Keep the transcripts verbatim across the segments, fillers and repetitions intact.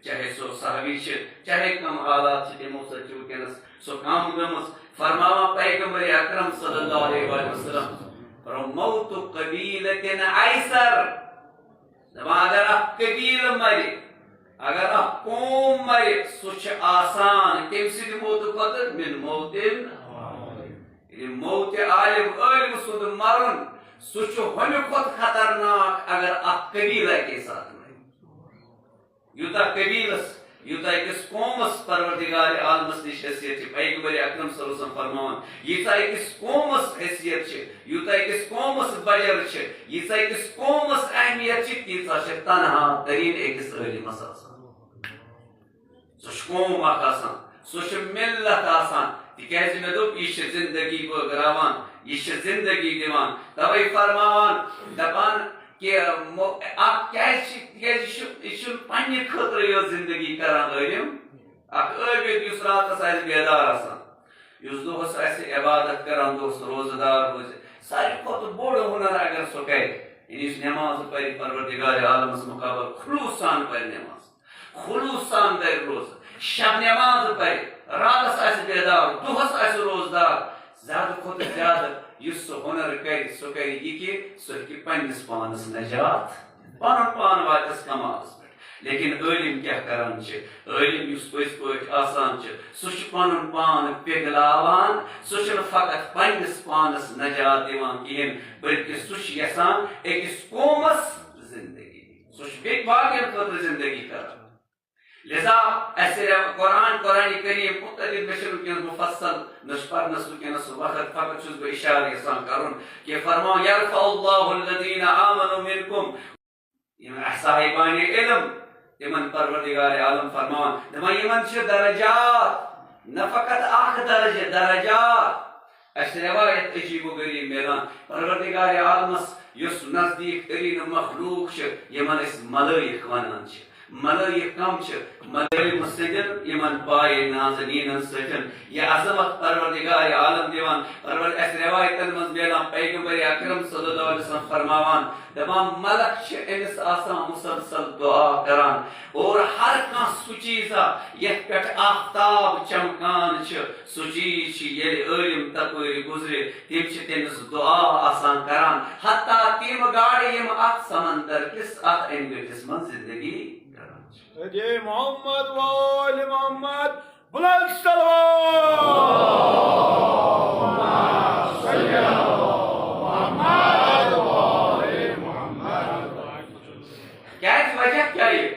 چاہے سُہ صحابی چھِ، چاہے کم حالات چھِ، تِمو سۭتۍ چھِ وٕنکیٚنَس سۄ کم گٔمٕژ۔ فرماوان پیغمبر اکرم صلی اللہ علیہ وآلہ وسلم، فرماوان، "موت قبیلتن ایسر۔" دَپان، اگر اکھ قبیلہٕ مرِ، اگر اکھ قوم مرِ، سُہ چھُ آسان کٔمۍ سٕنٛدِ موتہٕ کھۄتہٕ؟ من موتن۔ یعنی موتِ عالم، عٲلمہٕ سُنٛد مرُن، سُہ چھُ ہُمہِ کھۄتہٕ خطرناک اگر اکھ قبیلہٕ اَکے ساتہٕ مرِ۔ یوٗتاہ قبیلس، یوٗتاہ أکِس قومس پروردگار عالمس نِش حیثیت چھِ، پیغمبر اکرم صلی اللہ علیہ وسلم فرماوان، ییٖژاہ أکِس قومس حیثیت چھِ، یوٗتاہ أکِس قومس بجر چھِ، ییٖژاہ أکِس قومس اہمیت چھِ، تیٖژاہ چھِ تنہا ترین أکِس عٲلمس آسان۔ سُہ چھُ قوم اکھ آسان، سُہ چھُ ملت آسان، تِکیازِ مےٚ دوٚپ، یہِ چھِ زندگی بٲگراوان، یہِ چھِ زندگی دِوان۔ توے فرماوان، دپان، کہ مو-، اکھ کیازِ چھِ، تِکیازِ یہِ چھُ، یہِ چھُنہٕ پننہِ خٲطرٕ یوت زندگی کران عٲلم۔ اکھ عٲبد یُس راتس آسہِ بیدار آسان، یُس دۄہس آسہِ عبادت کران، دۄہس روزٕ دار روزِ، ساروی کھۄتہٕ بوٚڑ ہُنر اگر سُہ کرِ، یعنی یُس نماز پرِ، پروردگار عالمس مقابل خلوص سان پرِ نماز، خلوص سان دَرِ روزٕ، شب نماز پرِ، راتس آسہِ بیدار، دۄہس آسہِ روزدار، زیادٕ کھۄتہٕ زیادٕ یُس سُہ ہُنر کرِ، سُہ کرِ یہِ کہِ سُہ ہیٚکہِ پننِس پانس نجات، پنُن پان واتٮ۪س کمالس پٮ۪ٹھ۔ لیکن عٲلم کیٛاہ کران چھِ؟ عٲلم یُس پٔزۍ پٲٹھۍ آسان چھُ، سُہ چھُ پنُن پان پِگلاوان، سُہ چھُنہٕ فقط پننِس پانس نجات دِوان کِہیٖنۍ، بلکہِ سُہ چھُ یژھان أکِس قومس زندگی دِنۍ۔ سُہ چھُ بیٚیہِ باقین خٲطرٕ زندگی کران۔ لہذا اسہِ ییٚلہِ قرآن، قرآن کریم متعدد، مےٚ چھُنہٕ وٕنکیٚنَس مفصل، نہ چھُ پرنَس وٕنکیٚنَس سُہ وقت، فقط چھُس بہٕ اِشارٕ یَژھان کَرُن کہِ فرماو، "یرفع اللہ الذین آمنوا منکم"، یِم صاحبانِ علم، تِمن پروردگار عالم فرماوان، دَپان، یِمن چھِ درجات، نہ فقط اکھ درجہ، درجات۔ اَسہِ چھِ روایت عجیب و غریب میلان، پروردگار عالمس یُس نزدیٖک تریٖن مخلوق چھِ، یِمن أسۍ ملٲیِک ونان چھِ۔ ملٲیِک کم چھِ؟ ملٲیِک سٔجن یِمن پایہِ نازنیٖنن سۭتۍ۔ یہِ عظمت پروردگار عالم دِوان۔ پرور-، اَسہِ روایتن منٛز میلان، پیغمبر اکرم صلی اللہ علیہ وسلم فرماوان، دپان، ملک چھِ أمِس آسان مسلسل دعا کران اور ہر کانٛہہ سُہ چیٖزا یتھ پٮ۪ٹھ آفتاب چمکان چھِ، سُہ چیٖز چھِ ییٚلہِ عٲلم تپٲرۍ گُزرِ، تِم چھِ تٔمِس دُعا آسان کران، حتیٰ تِم گاڈٕ یِم اتھ سمندر کِس اتھ أنۍ گٔٹِس منٛز زندگی کران چھِ۔ اے محمد و آل محمد، بلند صلوات۔ کیازِ وجہ کیٛاہ یہِ؟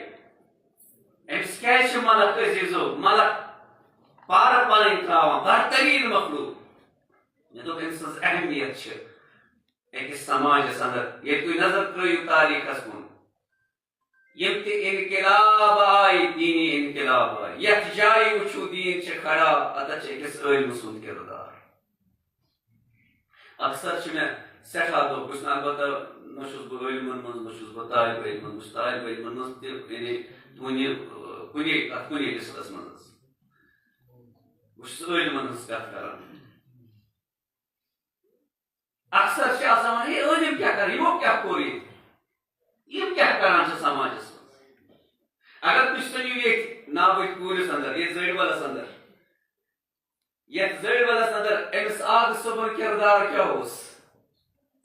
أمِس کیازِ چھِ ملک عزیزو، ملک پارٕ پنٕنۍ تراوان، برتریٖن مخلوق؟ مےٚ دوٚپ، أمۍ سٕنٛز اہمیت چھِ أکِس سماجس اندر۔ ییٚلہِ تُہۍ نظر ترٲیِو تاریخس کُن، یِم تہِ انقلاب آیہِ، دینی انقلاب آیہِ، یتھ جایہِ وٕچھِو دین چھِ کھڑا، اتتھ چھِ أکِس عٲلمہٕ سُنٛد کردار۔ اکثر چھِ مےٚ سٮ۪ٹھاہ دۄکھ، بہٕ چھُس نہٕ البتہ، نہ چھُس بہٕ عٲلمن منٛز، نہ چھُس بہٕ طالب علمن، بہٕ چھُس طالب علمن منٛز تہِ، یعنی کُنہِ، کُنہِ، تتھ کُنہِ لسٹس منٛز حظ۔ بہٕ چھُس عٲلمن ہٕنٛز کتھ کران۔ اکثر چھِ آسان ونان، "ہے، عٲلم کیٛاہ کران؟ یِمو کیٛاہ کوٚر ییٚتہِ؟ یِم کیٛاہ کران چھِ سماجس منٛز؟" اگر تُہۍ سٔنِو ییٚتہِ نابٕتۍ پوٗرِس اندر، ییٚتہِ زٲڑۍ ولس اندر، یتھ زٲڑۍ ولس اندر أمِس آغہٕ صٲبُن کردار کیٛاہ اوس؟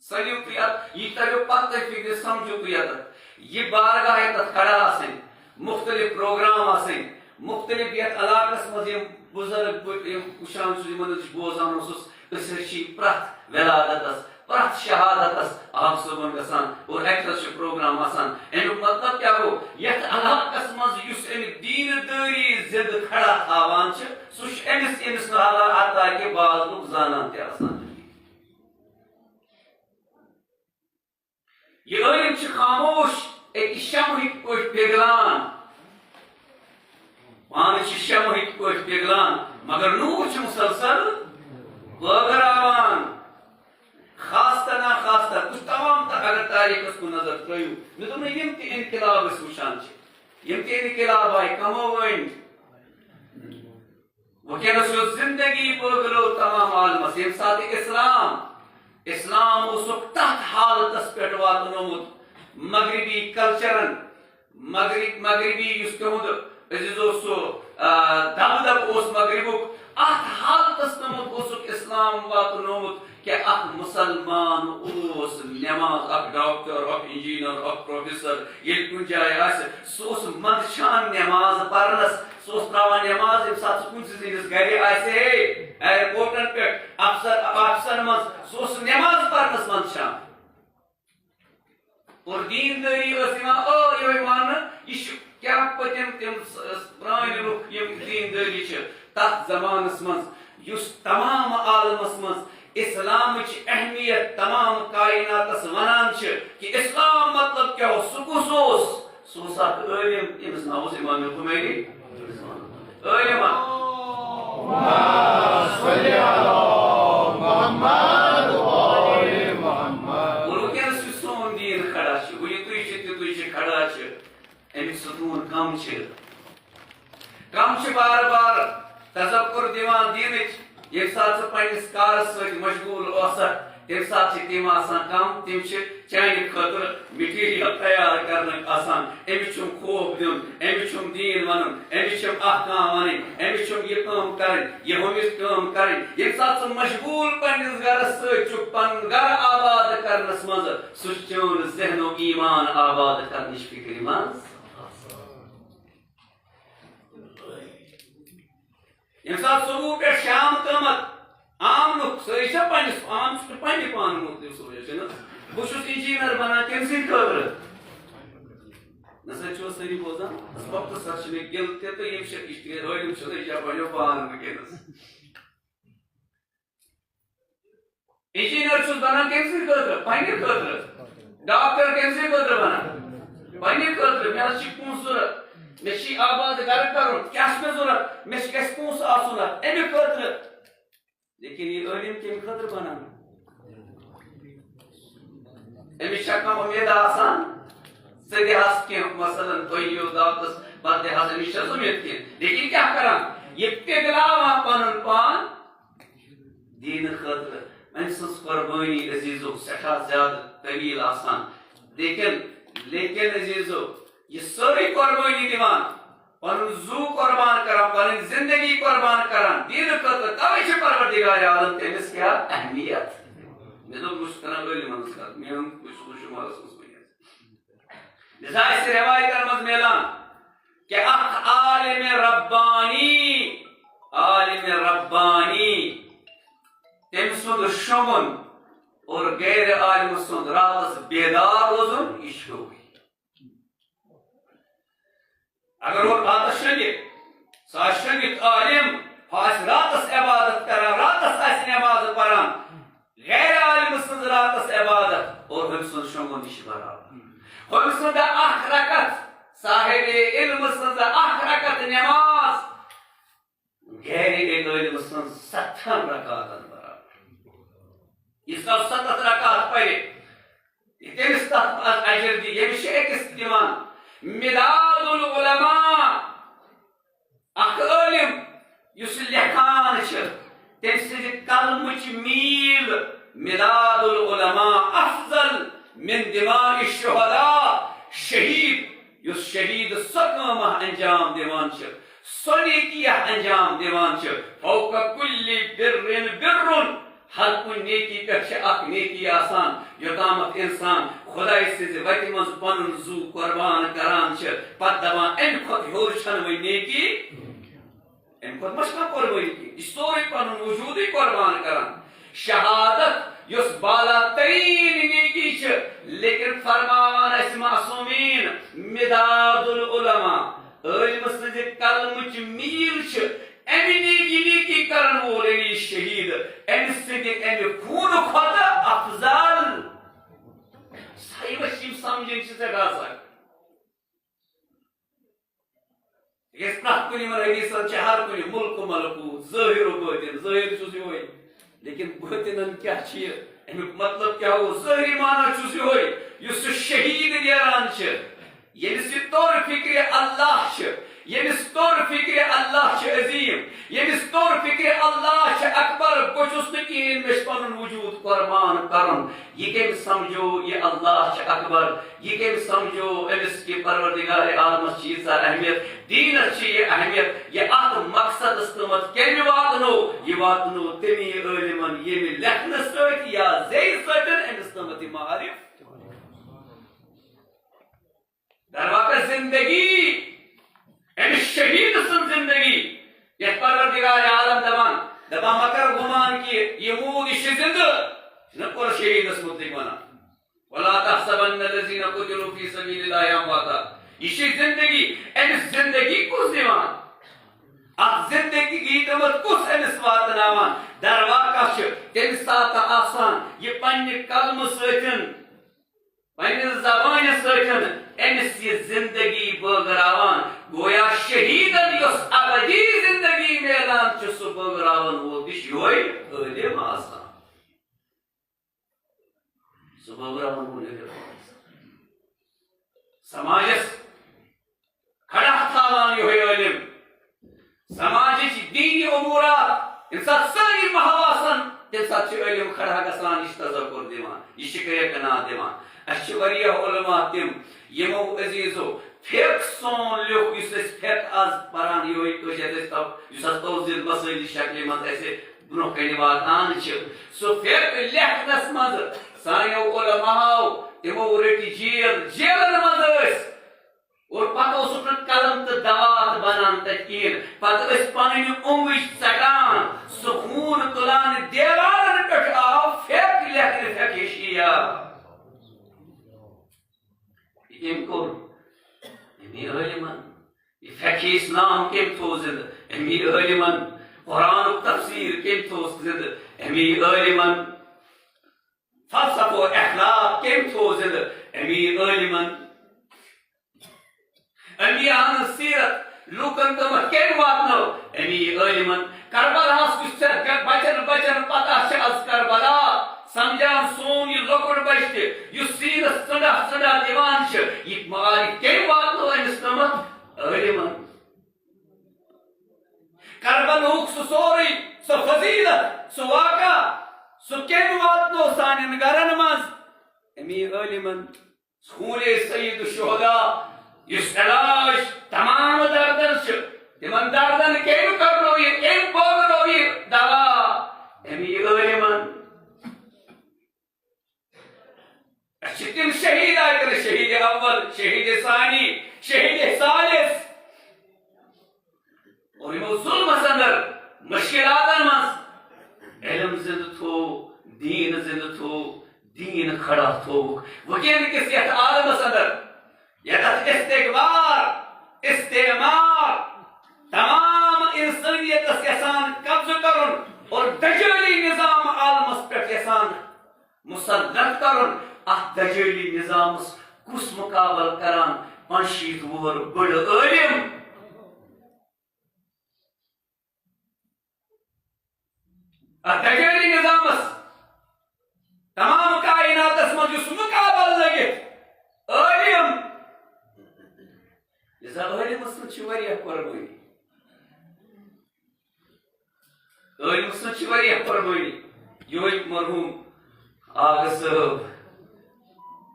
سٔنِو تُہۍ اتھ، یہِ تریو پتہٕ تۄہہِ فکرِ، سمجھِو تُہۍ اتھ۔ یہِ بارگاہ یتھ کھڑا آسٕنۍ، مختلف پروگرام آسٕنۍ، مختلف یتھ علاقس منٛز یِم بزرگ بہٕ یِم وٕچھان چھُس، یِمن نِش بوزان اوسُس، أسۍ حظ چھِ پرٛٮ۪تھ ولادتس، پرٛٮ۪تھ شہادتس آغہٕ صٲبُن گژھان اور اَکہِ لٹہِ چھُ پروگرام آسان۔ اَمیُک مطلب کیٛاہ گوٚو؟ یَتھ علاقس منٛز یُس اَمہِ دیٖنہٕ دٲری زِندٕ کھڑا تھاوان چھِ، سُہ چھُ أمِس، أمِس نہٕ اللہ عطا کہِ بازلُک زانان تہِ آسان۔ یہِ عٲلِم چھِ خاموش، أکِس شمہٕکۍ پٲٹھۍ پِگلان۔ پانہٕ چھِ شمہٕکۍ پٲٹھۍ پِگلان، مگر نوٗر چھُ مُسلسل بٲگراوان۔ خاص تہٕ ناخاص تہٕ تُہۍ تمام تہٕ اگر تاریخس کُن نظر ترٲیِو، مےٚ دوٚپ نہٕ یِم تہِ انقلاب أسۍ وٕچھان چھِ، یِم تہِ انقلاب آیہِ کمو أنۍ۔ وٕنکیٚنس یۄس زندگی بٲگرٲو تمام عالمس، ییٚمہِ ساتہٕ اسلام، اسلام اوسُکھ تتھ حالتس پٮ۪ٹھ واتنومُت مغربی کلچرن، مغرب، مغربی یُس تِہُنٛد عزیز اوس، سُہ، آ، دبدب اوس مغربُک، اتھ حالتس تامتھ اوسُکھ اسلام واتنومُت کہ اکھ مسلمان اوس نماز، اکھ ڈاکٹر، اکھ انجینئر، اکھ پروفیسر، ییٚلہِ کُنہِ جایہِ آسہِ، سُہ اوس منٛدچھان نماز پرنس، سُہ اوس تراوان نماز، ییٚمہِ ساتہٕ سُہ کُنہِ سٕنٛدِس گرِ آسہِ ہے، ایئرپورٹن پٮ۪ٹھ، افسر، آفسن منٛز، سُہ اوس نماز پرنس منٛدچھان۔ اور دیندٲری ٲس یِوان، آ، یِہوٚے ماننہٕ، یہِ چھُ کیٛاہ پٔتِم تِم س-، س-، پرٛٲنۍ لُکھ یِم دیندٲری چھِ، تَتھ زمانَس منٛز یُس تمام عالمَس منٛز اِسلامٕچ اہمیت تمام کائناتَس وَنان چھِ کہِ اِسلام مطلب کیٛاہ اوس، سُہ کُس اوس؟ سُہ اوس اَکھ عٲلِم، ییٚمِس ناو اوس امام خمینی۔ عٲلِم اَکھ۔ صلی علی محمد و آل محمد۔ اور وٕنکیٚنَس یُس سون دیٖن کھڑا چھُ، وٕنہِ تُہۍ چھِ، تہِ تُہۍ چھِ کھڑا چھِ، اَمیُک ستوٗن کم چھِ؟ کم چھِ بار بار تذکر دِوان دیٖنٕچ؟ ییٚمہِ ساتہٕ ژٕ پننِس کارس سۭتۍ مشغوٗل اوسکھ، تَمہِ ساتہٕ چھِ تِم آسان کم، تِم چھِ چانہِ خٲطرٕ مٹیریل تیار کرنٕکۍ آسان۔ أمِس چھُم خوف دیُن، أمِس چھُم دیٖن وَنُن، أمِس چھِم احکام وَنٕنۍ، أمِس چھُم یہِ کٲم کرٕنۍ، یہِ ہُمِس کٲم کرٕنۍ۔ ییٚمہِ ساتہٕ ژٕ مشغوٗل پننِس گرس سۭتۍ چھُکھ، پنُن گرٕ آباد کرنس منٛز، سُہ چھُ چون ذہن و ایمان آباد کرنٕچ فکرِ منٛز آسان۔ ییٚمہِ ساتہٕ صبح پٮ۪ٹھ شام تامَتھ عام لُکھ سٲری چھا پننِس، عام چھُ پننہِ پانہٕ مُتعلِق سونٛچان، چھِنہٕ حظ؟ بہٕ چھُس انجینئر بنان کٔمۍ سٕنٛدِ خٲطرٕ؟ نہ سا چھِو سٲری بوزان؟ وقتس سر چھِ مےٚ گِل تہِ تہٕ یِم چھِ، یہِ چھِ عٲلِم چھِ تہٕ یہِ چھا پننیو پانہٕ وٕنکیٚنَس۔ انجینئر چھُس بنان کٔمۍ سٕنٛدِ خٲطرٕ؟ پننہِ خٲطرٕ۔ ڈاکٹر کٔمۍ سٕنٛدِ خٲطرٕ بنان؟ پننہِ خٲطرٕ۔ مےٚ حظ چھِ پونٛسہٕ ضوٚرتھ، مےٚ چھِ یہِ آباد گرٕ کرُن، کیٛاہ چھُ مےٚ ضوٚرتھ؟ مےٚ چھِ، گژھِ پونٛسہٕ آسُن اَتھ، اَمہِ خٲطرٕ۔ لیکن یہِ عٲلِم کَمہِ خٲطرٕ بنان؟ أمِس چھا کانٛہہ اُمید آسان؟ ژٕ دِ حظ کینٛہہ، مثلاً، تۄہہِ یِیو دعوتس، پتہٕ دِ حظ أمِس چھَس اُمید کینٛہہ۔ لیکن کیٛاہ کران؟ یہِ پِگلاوان پنُن پان دیٖنہٕ خٲطرٕ۔ أمۍ سٕنٛز قۄربٲنی عزیٖزو سٮ۪ٹھاہ زیادٕ طویٖل آسان۔ لیکن، لیکن عزیٖزو، یہِ سٲرٕے قۄربٲنی دِوان، پنُن زُو قۄربان کران، پنٕنۍ زندگی قۄربان کران دیٖنہٕ خٲطرٕ، توے چھِ پروردگار عالم تٔمِس کیٛاہ اہمیت۔ مےٚ دوٚپ، بہٕ چھُس کران عٲلمن ہٕنٛز کتھ، میون، بہٕ چھُس نہٕ شُمارس منٛز وُنہِ۔ لہذا چھِ رٮ۪وایتن منٛز میلان کہِ اکھ عالم ربانی، عالم ربانی، تٔمۍ سُنٛد شۄنٛگُن اور غیر عالمہٕ سُنٛد راتس بیدار روزُن، یہِ چھُ ہیوٚوُے۔ اگر اور راتس شۄنٛگہِ، سُہ آسہِ شۄنٛگِتھ عالم، ہُہ آسہِ راتس عبادت کران، راتس آسہِ نماز پران، غیر عالم سٕنٛز راتس عبادت اور ہُمۍ سُنٛد شۄنٛگُن، یہِ چھِ برابر۔ ہُمۍ سٕنٛز اکھ رکعت، صاحب علم سٕنٛز اکھ رکعت نماز، غیر علم سٕنٛز ستتھن رکعتن برابر۔ یُس نہٕ ستتھ رکعت پرِ، یہِ تٔمِس تتھ منٛز اجر دِ، ییٚمِس چھِ أکِس دِوان۔ مداد العلماء، اکھ عٲلم یُس لیکھان چھِ، تٔمۍ سٕنٛدِ قلمٕچ میٖل، مداد العلماء افضل من دماء الشہداء۔ شہیٖد، یُس شہیٖد سۄ کٲم انجام دِوان چھِ، سۄ نیکی انجام دِوان چھِ، فوق کل بر بر، ہر کُنہِ نیکی پٮ۪ٹھ چھِ اکھ نیکی آسان۔ یوٚتامَتھ اِنسان خۄداے سٕنٛزِ وَتہِ منٛز پَنُن زُو قۄربان کران چھِ، پَتہٕ دَپان، اَمہِ کھۄتہٕ ہیوٚر چھَنہٕ وۄنۍ نیکی، اَمہِ کھۄتہٕ ما چھِ کانٛہہ قۄربٲنی کینٛہہ؟ یہِ چھُ سورُے پَنُن وجوٗدٕے قۄربان کران۔ شہادت، یۄس بالا تریٖن نیکی چھِ، لیکن فرماوان اَسہِ معصومیٖن، مداد العلماء، عٲلمہٕ سٕنٛزِ قلمٕچ میٖل چھِ، اَمہِ نیکی، نیکی کرن وول، یعنی شہیٖد، أمۍ سٕنٛدِ اَمہِ خوٗنہٕ کھۄتہٕ افضل۔ سا یِم أسۍ یِم سمجھٕنۍ چھِ سٮ۪ٹھاہ سخ۔ تِکیٛازِ پرٛٮ۪تھ کُنہِ یِمن حدیثن چھِ ہر کُنہِ ملک و ملکوٗت، ظٲہِر و بٲطِن، ظٲہِر چھُس یِہوٚے، لیکن بٲطِنن کیٛاہ چھُ یہِ؟ اَمیُک مطلب کیٛاہ گوٚو؟ ظٲہری معنی چھُس یِہوٚے، یُس سُہ شہیٖد نیران چھِ، ییٚمِس یہِ توٚر فِکرِ اللہ چھِ، ییٚمِس توٚر فِکرِ اللہ چھِ عظیٖم، ییٚمِس توٚر فِکرِ اللہ چھِ اکبر، بہٕ چھُس نہٕ کِہیٖنۍ، مےٚ چھُ پنُن وجوٗد قۄربان کرُن۔ یہِ کٔمِس سمجھو یہِ اللہ چھُ اکبر، یہِ کٔمۍ سمجھو أمِس کہِ پروردگار عالمس چھِ ییٖژاہ اہمیت، دیٖنس چھِ یہِ اہمیت، یہِ اتھ مقصدس تامتھ کٔمۍ واتنو؟ یہِ واتنو تٔمی عٲلمن، ییٚمہِ لیکھنہٕ سۭتۍ یا زیٚیہِ سۭتۍ أمِس تامتھ یہِ معارف۔ درواقع زندگی، أمِس شہیٖد سٕنٛز زندگی، یتھ پروردگار عالم دپان، دپان مہ کر گمان کہِ یہِ موٗد، یہِ چھُ زندٕ، چھُنہ قرآن شہیٖدس مُتعلق ونان، "ولا تحسبن الذين قتلوا في سبيل الله امواتا"، یہِ چھِ زندگی، أمِس زندگی کُس دِوان؟ اتھ زندگی تامتھ کُس أمِس واتناوان؟ درواقع چھُ تمہِ ساتہٕ آسان یہِ پننہِ قلمہٕ سۭتۍ، پننہِ زبانہِ سۭتۍ أمِس یہِ زندگی بٲگراوان۔ گویا شہیدن یۄس ابدی زندگی میلان چھِ، سُہ بٲگراون وول تہِ چھُ یِہوٚے عٲلم آسان۔ سُہ بٲگراون وول یِہوٚے عٲلم آسان۔ سماجس کھڑا تھاوان یِہوٚے عٲلم۔ سماجٕچ دینی امورات ییٚمہِ ساتہٕ سٲری محو آسن، تَمہِ ساتہٕ چھِ عٲلم کھڑا گژھان، یہِ چھُ تذکر دِوان، یہِ چھِ کرٛیکناد دِوان۔ اَسہِ چھِ واریاہ علماء تِم، یِمو عزیزو فقہ سون لیوٚکھ، یُس أسۍ فقہ آز پران، یِہوٚے کٲشِر أسۍ تو-، یُس اَتھ توضیح مسٲیلی شکلہِ منٛز اَسہِ برٛونٛہہ کنہِ واتان چھِ، سُہ فقہ لیکھنس منٛز سانیو علماءو، تِمو رٔٹۍ جیل، جیلن منٛز ٲسۍ۔ اور پتہٕ اوسُکھ نہٕ قلم تہٕ دوات بنان تتہِ کِہیٖنۍ۔ پتہٕ ٲسۍ پنٕنۍ اونٛگٕج ژٹان، سُہ خوٗن تُلان، دیوارن پٮ۪ٹھ آو فقہ لیکھنہٕ، فقہ شیعہ۔ یہِ کٔمۍ کوٚر؟ اَمی عٲلمن۔ یہِ فقہ اسلام کٔمۍ تھوٚو زِندٕ؟ اَمی عٲلمن۔ قرآنُک تفسیر کٔمۍ تھوٚو زِندٕ؟ اَمی عٲلمن۔ فلسفہ و اخلاق کٔمۍ تھوٚو زِندٕ؟ اَمی عٲلمن۔ انبیاء ہٕنٛز سیرت لوٗکن تامَتھ کٔمۍ واتنٲو؟ اَمی عٲلمن۔ کربلاہس یُس ژےٚ بچن بچن پتہ چھِ از کربلا، سمجھان سون یہِ لۄکُٹ بچہٕ تہِ، یُس سیٖنس ژٔنڈا ژٔنڈا دِوان چھِ، یہِ معارف کٔمۍ واتنٲو أمِس تامَتھ؟ عٲلمن۔ کربلہُک سُہ سورُے، سۄ فضیلت، سُہ واقعہ، سُہ کٔمۍ واتنوو سانٮ۪ن گرن منٛز؟ اَمی عٲلمن۔ سکوٗلے سید الشہداء، یُس علاج تمام دردن چھُ، تِمن دردن کٔمۍ کرنوو یہِ، کٔمۍ بٲگرو یہِ دوا؟ اَمی عٲلمن۔ اَسہِ چھِ تِم شہیٖد آیہِ کٔرِتھ، شہیٖد اول، شہیٖد ثانی، شہیٖد ثالث۔ اور یِمو ظُلمس اندر، مُشکِلاتن منٛز علم زِندٕ تھوو، دیٖن زِندٕ تھوو، دیٖن کھڑا تھووُکھ۔ وٕنکیٚن کِس یتھ عالمس اندر، یتھ استکبار، استعمار، تمام انسٲنیتس یژھان قبضہٕ کرُن اور دجٲلی نظام عالمس پٮ۪ٹھ یژھان مسلط کرُن، اتھ دجٲلی نظامس کُس مقابل کران؟ پنٛژشیٖتھ وُہُر بٔڑ عٲلم۔ اتھ دجٲلی نظامس، تمام کائناتس منٛز یُس مقابل لٔگِتھ، عٲلم، لہذا عٲلمس سۭتۍ چھِ واریاہ قۄربٲنی۔ عٲلمہٕ سٕنٛز چھِ واریاہ قۄربٲنی۔ یِہوٚے مرحوٗم آغا صٲب،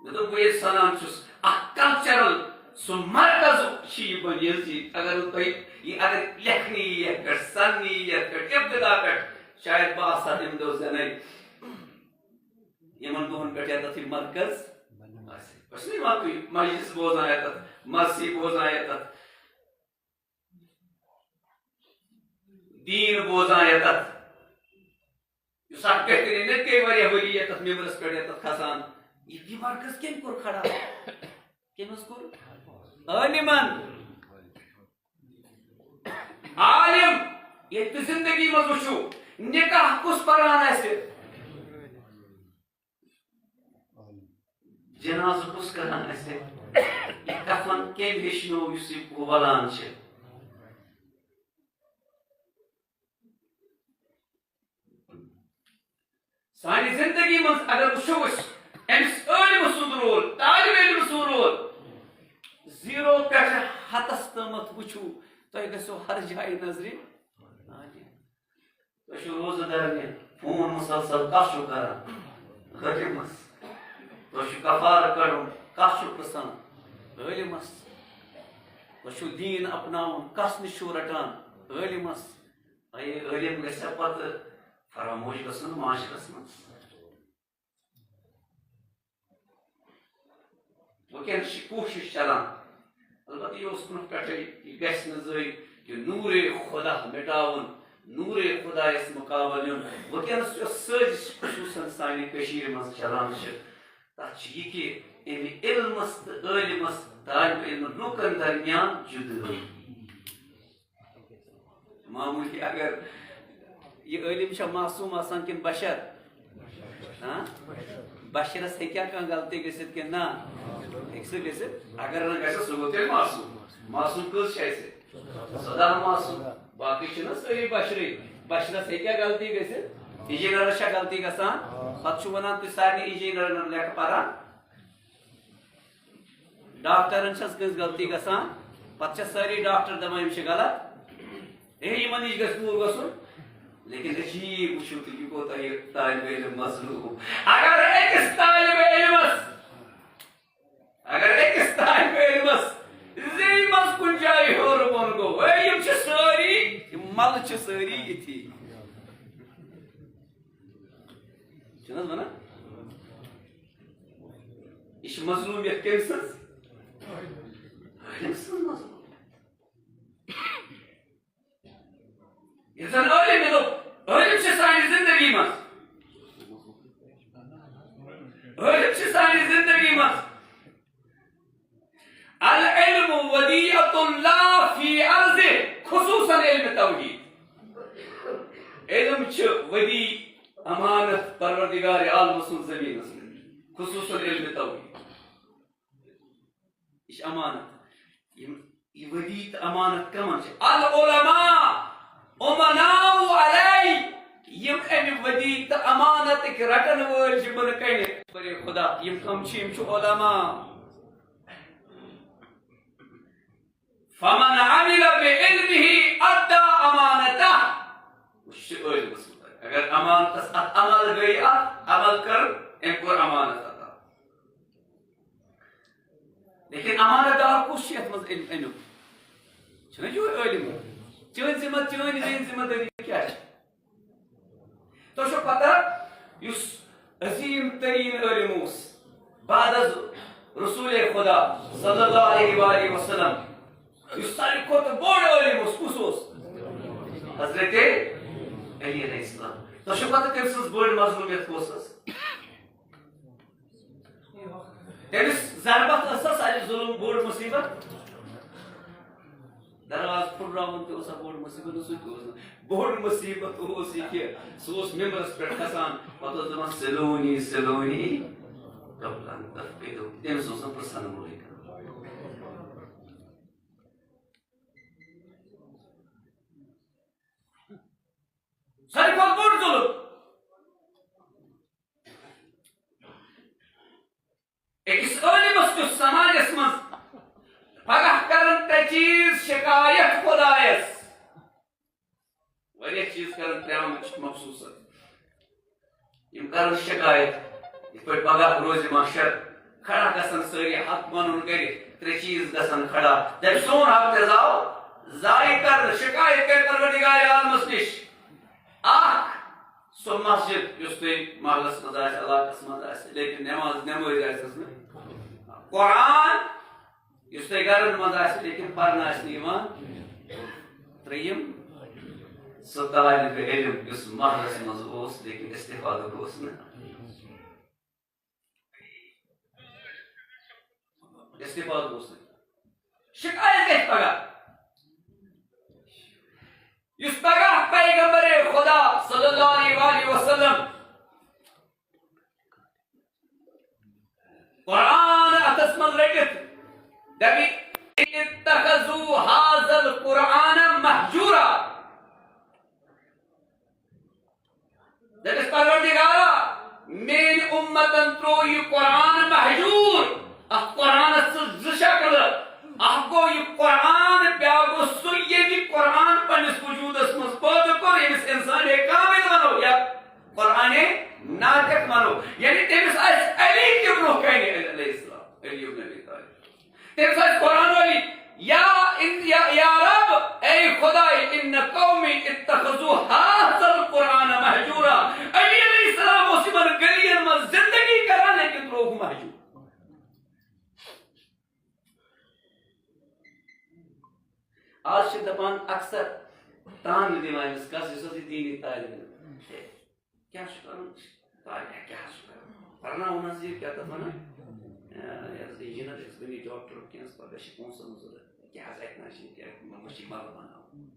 مےٚ دوٚپ، بہٕ ییٚتہِ سَنان چھُس، اَکھ کلچرل سُہ مرکز چھُ یہِ بٔنۍ ییٚلہِ زِ اگر نہٕ تۄہہِ یہِ، اگر لیکھنہٕ یی یَتھ پٮ۪ٹھ، سَننہٕ یی یَتھ پٮ۪ٹھ، ابتدا پٮ۪ٹھ، شاید بہٕ آسہٕ ہا تَمہِ دۄہ زَنَے یِمَن دۄہَن پٮ۪ٹھ یَتَتھ یہِ مرکز آسہِ۔ بہٕ چھُس نہٕ یِوان تُہۍ مجلس بوزان یَتَتھ، مرثی بوزان یَتَتھ۔ دیٖن بوزان یَتَتھ۔ یُس اَکھ بہتریٖن، مےٚ تہِ گٔے واریاہ ؤری یَتَتھ مِمبرَس پٮ۪ٹھ یَتَتھ کھسان۔ یہِ، یہِ مرکز کٔمۍ کوٚر کھڑا؟ کٔمۍ حظ کوٚر؟ عٲلمَن۔ عالم، ییٚلہِ تُہۍ زندگی منٛز وٕچھِو، نکاح کُس پران آسہِ؟ جنازٕ کُس کران آسہِ؟ یہِ کفن کٔمۍ ہیٚچھنوو یُس یہِ ولان چھِ؟ سانہِ زندگی منٛز اگر وٕچھو أسۍ أمِس عٲلمہٕ سُنٛد رول، طالب علم سُنٛد رول، زیٖرو پٮ۪ٹھٕ ہتس تامتھ وٕچھِو، تۄہہِ گژھیو ہر جایہِ نظرِ عالم۔ تُہۍ چھِو روزٕ دار نِتھ فون مسلسل کَتھ چھِو کران؟ غریبس۔ تۄہہِ چھُ کفارٕ کڑُن، کس چھُ پرژھان؟ عٲلمس۔ تۄہہِ چھُو دیٖن اپناوُن، کس نِش چھُو رٹان؟ عٲلمس۔ اے عٲلم گژھِ پتہٕ فراموش گژھُن معاشرس منٛز۔ وٕنکیٚنس چھِ کوٗشِش چلان، البتہ یہِ اوس برونٛہہ پٮ۪ٹھَے، یہِ گژھِ نہٕ زٕے، یہِ نوٗرے خۄدا مِٹاوُن، نوٗرے خۄدایَس مُقابل یُن۔ وٕنکیٚنس یۄس سٲزِش خصوٗصاً سانہِ کٔشیٖرِ منٛز چلان چھِ، تَتھ چھِ یہِ کہِ اَمہِ علمَس تہٕ عٲلمَس، طالب علم لوٗکَن درمیان جُدٲیی۔ معموٗلی اگر یہِ عٲلِم چھا معصوٗم آسان کِنہٕ بشر؟ ہاں؟ بشرس ہیٚکیٛاہ کانٛہہ غلطی گٔژھِتھ کِنہٕ نہ؟ ہیٚکہِ سُہ گٔژھِتھ۔ اگر نہٕ گژھِ، سُہ گوٚو تیٚلہِ معصوٗم۔ معصوٗم کٔژ چھِ اَسہِ؟ سدا معصوٗم۔ باقٕے چھِنہ سٲری بشرٕے۔ بشرس ہیٚکیٛاہ غلطی گٔژھِتھ؟ انجینئرس چھا غلطی گژھان؟ پتہٕ چھُ ونان، تُہۍ سارنٕے انجینئرن لیکھٕ پران۔ ڈاکٹرن چھس کٲنٛسہِ غلطی گژھان، پتہٕ چھِ سٲری ڈاکٹر دپان یِم چھِ غلط، ہے یِمن نِش گژھِ دوٗر گژھُن۔ لیکن عجیب وٕچھِو تُہۍ، یہِ کوٗتاہ یہِ طالب علم مظلوم۔ اگر أکِس طالب علمس، اگر أکِس طالب علمس زیٚوِ منٛز کُنہِ جایہِ ہیوٚر بۄن گوٚو، ہے یِم چھِ سٲری، یِم ملہٕ چھِ سٲری یِتھی۔ چھِنہٕ حظ ونان؟ یہِ چھِ مظلوٗمیت کٔمۍ سٕنٛز؟ عٲلِم سٕنٛز مظلوٗمیت۔ ییٚلہِ زن عٲلِم، مےٚ دوٚپ، عٲلِم چھِ سانہِ زندگی منٛز۔ عٲلِم چھِ سانہِ زندگی منٛز۔ العلم ودیعة الله في أرضه، خصوصاً علم توحید۔ علم چھِ ودیع، امانت پروردگار عالم سُنٛد زمینس منٛز، خصوصاً علم توحید۔ یہِ چھِ امانت۔ یِم، یہِ ودیع تہٕ امانت کمن چھِ؟ العلماء أمناء عليه۔ یِم امہِ ودیع تہٕ امانتٕکۍ رٹن وٲلۍ چھِ بۄنہٕ کنہِ۔ پرے خدا، یِم کم چھِ؟ یِم چھِ علماء۔ فمن عمل بعلمه أدى أمانته۔ وٕچھ، یہِ چھُ عٲلمَس مُتعلِق۔ اگر امانتس، اتھ عمل گٔے، اتھ عمل کٔر، أمۍ کوٚر امانت ادا۔ لیکن امانت دار کُس چھُ یتھ منٛز أمۍ، امیُک؟ چھُنہ یُہے عٲلِم؟ چٲنۍ ذمہ، چٲنۍ میٲنۍ ذمہ دٲری کیٛاہ چھِ؟ تۄہہِ چھو پتہ، یُس عظیٖم تریٖن عٲلِم اوس بعد از رسول خدا صلی اللہ علیہ وآلہ وسلم، یُس ساروی کھۄتہٕ بوٚڑ عٲلِم اوس، کُس اوس؟ حضرت علی علیہ السلام۔ تۄہہِ چھو پتہ، تٔمۍ سٕنٛز بٔڑ مظلوٗمیت کۄس ٲس؟ تٔمِس ضربت ٲس سا ساروی ظُلم بوٚڑ مُصیٖبت؟ دروازٕ پھُٹراوُن تہِ اوسا بوٚڑ مُصیٖبت؟ نہ، سُہ تہِ اوس نہٕ۔ بوٚڑ مُصیٖبت اوس یہِ کہِ سُہ اوس مِمبرَس پٮ۪ٹھ کھسان، پَتہٕ اوس دَپان، "سلونی، سلونی قبل ان تفقدوا۔" تٔمِس اوس نہٕ پرٛژھن وولُے کانٛہہ۔ ساروی کھۄتہٕ بوٚڑ ظُلم۔ أکِس عٲلمَس کیُتھ سماجس منٛز پگاہ کرن ترٛےٚ چیٖز شکایت خۄدایس۔ واریاہ چیٖز کرن ترٛےٚ مخصوٗصن۔ یِم کرن شکایت، یِتھ پٲٹھۍ پگاہ روزِ محشر، کھڑا گژھن سٲری حق ونُن کٔرِتھ، ترٛےٚ چیٖز گژھن کھڑا، دَپہِ، "سون حق تہِ زاو، ضایع کرنہٕ"، شکایت کرِ پروردگار عالمس نِش۔ اکھ، سۄ مسجد یُس تۄہہِ محلس منٛز آسہِ، علاقس منٛز آسہِ، لیکن نماز، نمٲز آسٮ۪س نہٕ۔ قرآن یُس تۄہہِ گرن منٛز آسہِ، لیکن پرنہٕ آسہِ نہٕ یِوان۔ ترٛیٚیِم، سُہ طالب علم یُس محلس منٛز اوس، لیکن استفادٕ گوٚوس نہٕ۔ استفادٕ گوٚوس نہٕ۔ شکایت گژھِ پگاہ۔ یُس پگاہ پیغمبر خدا صلی اللہ علیہ وآلہ وسلم قرآن اتھس منٛز رٔٹِتھ دپہِ، "اتخذوا هذا القرآن مهجورا"۔ دپٮ۪س، "پروردگارا، میٲنۍ اُمتن ترٛوو یہِ قرآن مہجور۔" اتھ قرآنس چھِ زٕ شکلہٕ۔ اکھ گوٚو، یہِ قرآن، بیٛاکھ گوٚو سُہ، ییٚمہِ قرآن پننِس وجوٗدس منٛز پٲدٕ کوٚر، ییٚمِس انسان کامل ونو یا قرآن ناطق ونو، یعنی تٔمِس آسہِ علی تہِ برونٛہہ اے خدائے، ان قومی اتخذوا هذا القرآن مهجورا۔ علی علیہ السلام اوس یِمن گلیَن منٛز زندگی کران، لیکن ترووُکھ مہجور۔ آز چھِ دَپان اکثر، تان دِوان أمِس کَس، یُس حظ یہِ دیٖنی طالب علم۔ ہے، کیٛاہ چھُ کَرُن؟ طالب علم کیٛاہ چھُ کَرُن؟ پَرناوُن حظ یہِ، کیٛاہ تَتھ وَنان؟ آ، یہِ حظ engineer، یہِ حظ بَنہِ doctor، کینٛہہ حظ پَتہٕ چھِ پونٛسَن ہٕنٛز ضوٚرَتھ۔ کیٛاہ حظ اَتہِ نہ حظ چھِنہٕ کینٛہہ، مےٚ چھِ مَلہٕ بَناوُن۔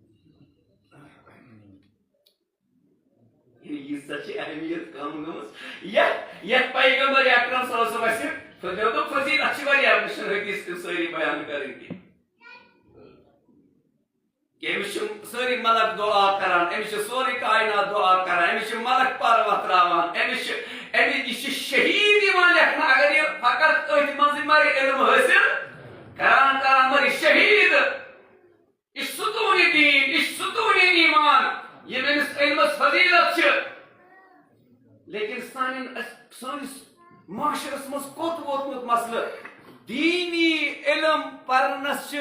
ییٖژاہ چھِ اہمیت کم گٔمٕژ۔ یتھ، یتھ پیغمبر اکرم صلی اللہ علیہ وسلم اسہِ فضیلت و فضیلت چھِ واریاہ، مےٚ چھِنہٕ حدیث تِم سٲری بیان کرٕنۍ کینٛہہ۔ کہِ أمِس چھِ سٲری ملک دعا کران، أمِس چھِ سورُے کائنات دعا کران، أمِس چھِ ملک پر وتراوان، أمِس چھِ، أمِس، یہِ چھِ شہید یِوان لیکھنہٕ، اگر یہِ فقط أتھۍ منٛزٕے مرِ علم حٲصِل کران کران مرِ شہید۔ یہِ چھُ ستوٗنہِ دیٖن، یہِ چھُ ستوٗنہِ ایمان، ییٚمہِ أمِس علمس فضیلت چھِ۔ لیکن سانٮ۪ن، اَسہِ، سٲنِس معاشرس منٛز کوٚت ووتمُت مسلہٕ؟ دیٖنی علم پرنس چھِ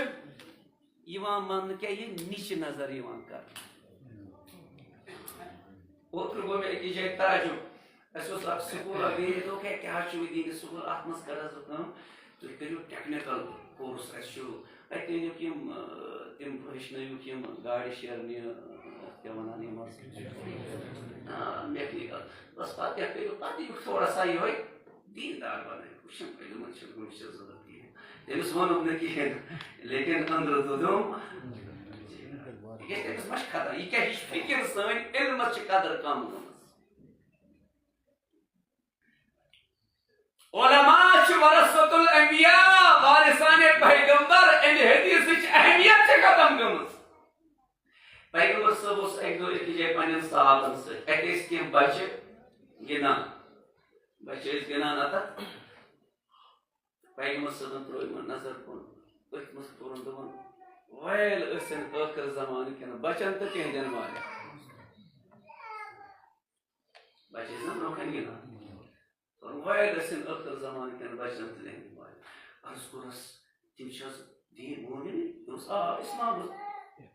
یِوان ماننہٕ کیٛاہ؟ یہِ نِچہِ نظر یِوان کرنہٕ۔ اوترٕ گوٚو مےٚ أکِس جایہِ تعجب۔ اَسہِ اوس اکھ سکوٗل اکھ، بیٚیہِ دوٚپ، "ہے، کیٛاہ حظ چھُ وۄنۍ دِنہِ سکوٗل؟ اَتھ منٛز کر حظ کٲم؟ تُہۍ کٔرِو technical course، اَسہِ چھُ اَتہِ أنِکھ یِم، آ، تِم ہیٚچھنٲیِکھ یِم گاڑِ شیرنہِ، آ، کیٛاہ وَنان یِم حظ؟ آ، mechanical۔ بس پَتہٕ کیٛاہ کٔرِو، پَتہٕ یِیِکھ تھوڑا سا یِہوٚے دیٖندار بَنٲیِکھ۔ وٕچھِو، علمَن چھِنہٕ کُنہِ چیٖز ضوٚرَتھ کِہیٖنۍ۔" تٔمِس ووٚنُم نہٕ کِہیٖنۍ، لیکن أنٛدرٕ دوٚدُم۔ یہِ گژھِ تٔمِس ما چھِ خطا؟ یہِ کیٛاہ، یہِ چھِ فِکِر سٲنۍ، علمَس چھِ قدر کَم گٔمٕژ۔ علماء چھِ ورثۃ الانبیاء، وارثانِ پیغمبر، اَمہِ حدیثٕچ اہمیت چھِ ختم گٔمٕژ۔ پیغمبر صٲب اوس اَکہِ دۄہ أکِس جایہِ پنٛنٮ۪ن صحابن سۭتۍ، اَتہِ ٲسۍ کینٛہہ بچہِ گِنٛدان، بچہِ ٲسۍ گِنٛدان اَتَتھ۔ پیغمبر صٲبن ترٲو یِمن نظر کُن، أتھۍ منٛز کوٚرُن، دوٚپُن، "ویل ٲسِن ٲخر زمانہٕ کٮ۪ن بچن تہٕ تِہنٛدٮ۪ن والٮ۪ن۔" بچہِ ٲسۍ نا برونٛہہ کنہِ گِنٛدان۔ دوٚپُن، "ویل ٲسِن ٲخر زمانہٕ کٮ۪ن بچن تہٕ تِہنٛدٮ۪ن والٮ۪ن۔" عرض کوٚرُس، "تِم چھِ حظ دیٖن مومِن؟" دوٚپُس، "آ، اسلام حظ،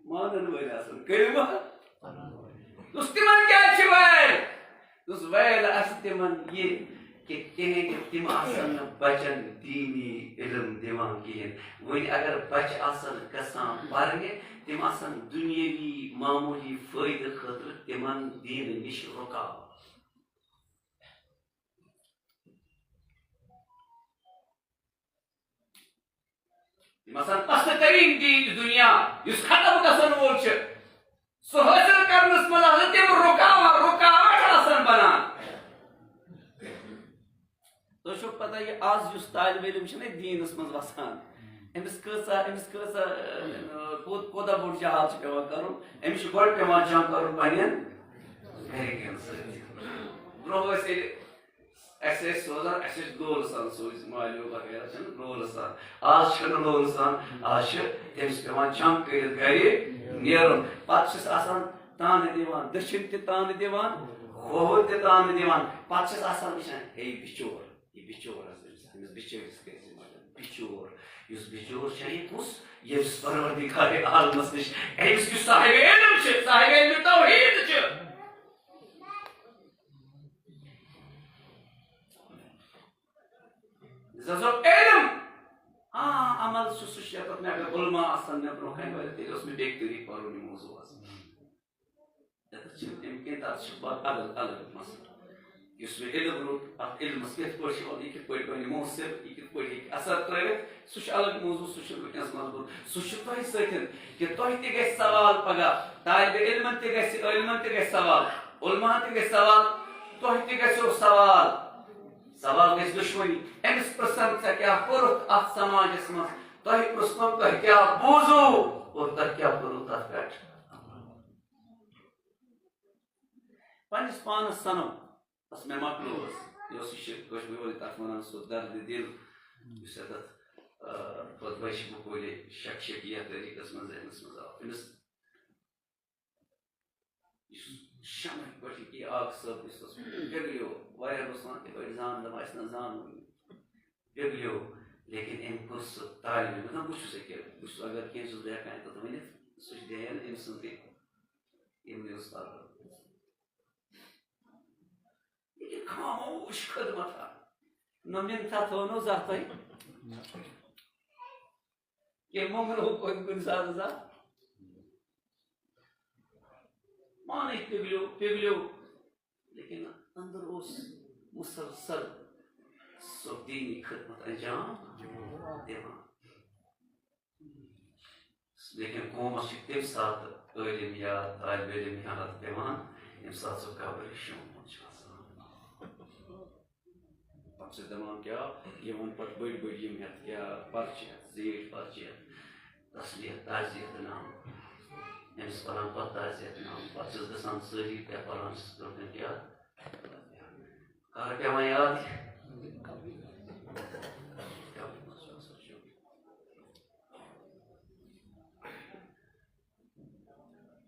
مانن وٲلۍ آسن، کٔرِو ما؟" دوٚپُس، "تِمن کیٛازِ چھِ ویل؟" دوٚپُس، ویل آسہِ تِمن یہِ کہِ تِہنٛدِ تِم آسن نہٕ بچن دیٖنی علم دِوان کِہیٖنۍ۔ وۄنۍ اگر بچہِ آسن گژھان پرنہِ، تِم آسن دُنیٲوی معموٗلی فٲیدٕ خٲطرٕ تِمن دیٖنہٕ نِش رُکاوان۔ تِم آسان پست ترین دیٖن دُنیا، یُس ختم گژھن وول چھُ، سُہ حٲصِل کرنس منٛز آسان تِم رُکاوان، رُکاوٹ آسان بنان۔ تۄہہِ چھو پتہ، یہِ آز یُس طالب علم چھُنہ دیٖنس منٛز وسان، أمِس کۭژاہ، أمِس کۭژاہ، اہ، کوٗت-، کوٗتاہ بوٚڑ جہاد چھُ پٮ۪وان کرُن؟ أمِس چھُ گۄڈٕ پٮ۪وان جنگ کرُن پننٮ۪ن گرِکٮ۪ن سۭتۍ۔ برونٛہہ ٲسۍ ییٚلہِ اَسہِ ٲسۍ سوزان، اَسہِ ٲسۍ لولہٕ سان سوٗزۍ، مالیو وغیرہ چھِنہٕ لولہٕ سان۔ آز چھِنہٕ لولہٕ سان، آز چھِ تٔمِس پٮ۪وان جنگ کٔرِتھ گرِ نیرُن۔ پتہٕ چھِس آسان تانہٕ دِوان، دٔچھِنۍ تہِ تانہٕ دِوان، کھووُر تہِ تانہٕ دِوان۔ پتہٕ چھِس آسان وٕچھان، ہے بِچور، یہِ بِچور حظ، أمِس، أمِس بِچٲرِس کیٛازِ مگر بِچور؟ یُس بِچور چھا یہِ کُس؟ ییٚمِس پروردگار عالمس نِش، أمِس یُس صاحب علم چھِ، صاحب علم توحید چھِ۔ زَزو علم۔ آ، عمل چھُ سُہ شیطان، مےٚ اگر علماء آسن مےٚ برونٛہہ کنہِ ؤلِتھ، تیٚلہِ اوس مےٚ بیٚکہِ طریٖقہٕ پَرُن یہِ موضوع حظ۔ تَتھ چھِ اَمہِ کِنۍ، تَتھ چھِ پَتہٕ الگ الگ مسلہٕ۔ یُس مےٚ علم روٚٹ، اَتھ علمَس کِتھ پٲٹھۍ چھِ وَنُن، یہِ کِتھ پٲٹھۍ بَنہِ مؤثر، یہِ کِتھ پٲٹھۍ ہیٚکہِ اثر ترٲوِتھ، سُہ چھُ الگ موضوع، سُہ چھُنہٕ وٕنکیٚنَس منٛز بوٚڑ۔ سُہ چھُ تۄہہِ سۭتۍ کہِ تۄہہِ تہِ گژھِ سوال پگاہ، طالبِ علمَن تہِ گژھِ، عٲلمَن تہِ گژھِ سوال، علماہَن تہِ گژھِ سوال، تۄہہِ تہِ گژھیو سوال۔ سوال گژھِ دُشمنی۔ أمِس پرٛژھن، "ژےٚ کیٛاہ کوٚرُتھ اَتھ سماجَس منٛز؟" تۄہہِ پرٛژھنو، "تۄہہِ کیٛاہ بوٗزوُ اور تۄہہِ کیٛاہ کوٚروُ تَتھ پٮ۪ٹھ؟" پنٛنِس پانَس سَنو، بَس مےٚ مۄکلو حظ۔ یہِ اوس یہِ شِرک کٲشِر پٲٹھۍ تَتھ وَنان سُہ دَردِ دِل، یُس یَتھ، آ، خۄطبَے چھِ بہٕ کُلہِ شک شک یَتھ طریٖقَس منٛز ذہنَس منٛز آو۔ أمِس یُس شمعٕکۍ پٲٹھۍ یہِ آگ صٲب یُس اوس پِگلیو، واریاہ اوس وَنان تِتھ پٲٹھۍ زان دَپان اَسہِ نہ زان وٕنہِ۔ پِگلیو، لیکن أمۍ کوٚر سُہ طالب علم، مطلب بہٕ چھُس أکیاہ، بہٕ چھُس اگر کینٛہہ چھُس بہٕ ہٮ۪کان تَتھ ؤنِتھ، سُہ چھُ دین أمۍ سٕنٛدٕے یِمنٕے اوس پَران۔ یہِ خاموش خدمت ہا۔ نہ مِنتھا تھٲو نہٕ زانٛہہ تۄہہِ۔ کینٛہہ مۄنٛگنوو کُنہِ، کُنہِ ساتہٕ زانٛہہ۔ پانَے پِگلیو، پِگلیو۔ لیکن اندر اوس مسلسل سۄ دینی خدمت انجام دِوان۔ لیکن قومس چھِ تَمہِ ساتہٕ عٲلم یاد، طالب علم یاد پٮ۪وان، ییٚمہِ ساتہٕ سُہ قبرِ شوٗنٛمُت چھُ آسان۔ پتہٕ چھِ دَپان کیٛاہ، یِوان پتہٕ بٔڑۍ بٔڑۍ یِم ہٮ۪تھ کیٛاہ پرچہِ ہٮ۪تھ، زیٖٹھۍ پرچہِ ہٮ۪تھ، تسلیت، تعزیت نامہٕ۔ أمِس پران پتہٕ تعزیت نامہٕ۔ پتہٕ چھِس گژھان سٲری کیٛاہ پران چھِس برٛونٛہہ کَنہِ کیٛاہ؟ کر پٮ۪وان یاد؟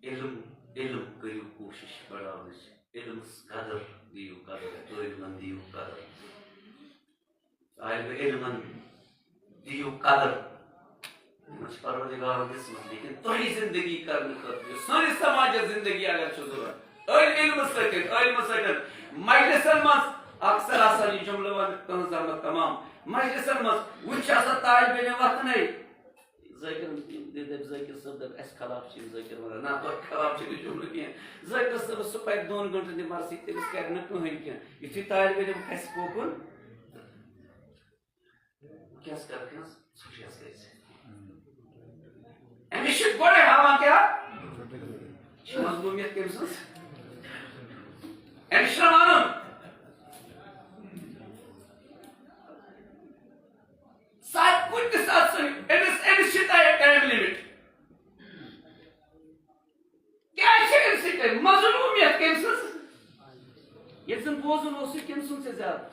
علم، علم کٔرِو کوٗشِش بڑاونٕچ، علمس قدر دِیِو قدر، علمن دِیِو قدر، طالب علمن دِیِو قدر۔ یِمن چھِ پروردگارن دِژمٕژ، لیکن تۄہہِ زندگی کرنہٕ خٲطرٕ، یُس سٲنِس سماجس زندگی اگر چھِ ضروٗرت، أتھۍ علمہٕ سۭتۍ، علمہٕ سۭتۍ۔ مجلسن منٛز اکثر آسان یہِ جملہٕ وننہٕ، تُہنٛز زحمت تمام۔ مجلسن منٛز وُنہِ چھِ آسان طالب علم وۄتھنَے۔ ذٲکِر دِ-، دَپہِ، ذٲکِر صٲب دَپہِ، اَسہِ خلاف چھِ یِم ذٲکِر وَنان۔ نہ، تۄہہِ خلاف چھِ نہٕ جملہٕ کینٛہہ۔ ذٲکِر صٲبَس سُہ پَرِ دۄن گٲنٛٹَن تہِ مرثی، تٔمِس کَرِ نہٕ کٕہٕنۍ کینٛہہ۔ یُتھُے طالب علم کھَسہِ کوکُن، کیٛاہ کَرَکھ حظ؟ ژھۄٹھ حظ گژھِ۔ أمِس چھِ گۄڈَے ہاوان کیٛاہ؟ چھِ مظلوٗمیت کٔمۍ سٕنٛز؟ أمِس چھِنہٕ وَنُن۔ ساتھ کُنہِ تہِ ساتہٕ سُہ أمِس، أمِس چھِ ٹایم، ٹایم لِمِٹ۔ کیٛازِ چھِ أمِس سۭتۍ مظلوٗمیت کٔمۍ سٕنٛز؟ ییٚلہِ زَن بوزُن اوس یہِ کٔمۍ سُنٛد ژےٚ زیادٕ؟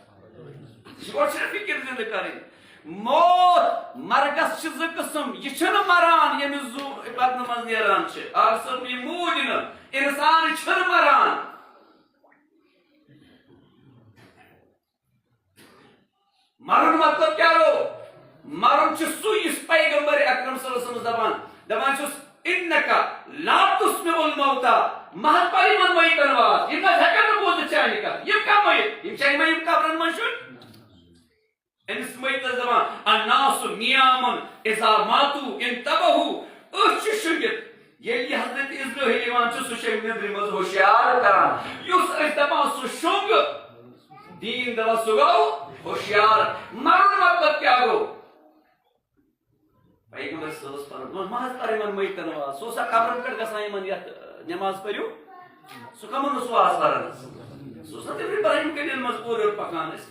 یہِ گۄڈٕ چھِنہٕ فِکِر زِندٕ کَرٕنۍ۔ موت، مرگس چھِ زٕ قٕسم۔ یہِ چھُنہٕ مران، ییٚمِس زُو بدنہٕ منٛز نیران چھِ۔ اگر صٲب یہِ موٗد یِنہٕ، اِنسان چھُنہٕ مران۔ مرُن مطلب کیٛاہ گوٚو؟ مرُن چھُ سُے یُس پیغمبر اکرم صلی اللہ علیہ وسلم دپان، دپان چھُس، "انک لا تسمع الموتیٰ"، مہ حظ پر یِمن میتن واز، یِم نہ حظ ہٮ۪کن نہٕ بوٗزِتھ چانہِ کتھ۔ یِم کم میت؟ یِم چھا یِمے یِم قبرن منٛز چھُ؟ أمِس میتس دپان، "الناس نیام اذا ماتوا انتبہوا"، أسۍ چھِ شُنٛگِتھ۔ ییٚلہِ یہِ حضرت عزرائیل یِوان چھُ، سُہ چھُ أمۍ نیٚنٛدرِ منٛز ہوشیار کران۔ یُس أسۍ دپان سُہ شوٚنٛگ، دیٖن دپان سُہ گوٚو ہوشیار۔ مرُن مطلب کیٛاہ گوٚو؟ پیغمبر صٲب اوس فرماوان، "مہ حظ پر یِمن میتن واز"۔ سُہ اوسا قبرن پٮ۪ٹھ گژھان یِمن یتھ، نماز پٔرِو؟ سُہ کمن اوس واز پران؟ سُہ اوس نا تِمنٕے پران، یِم گٔلین منٛز اورٕ یورٕ پکان ٲسۍ۔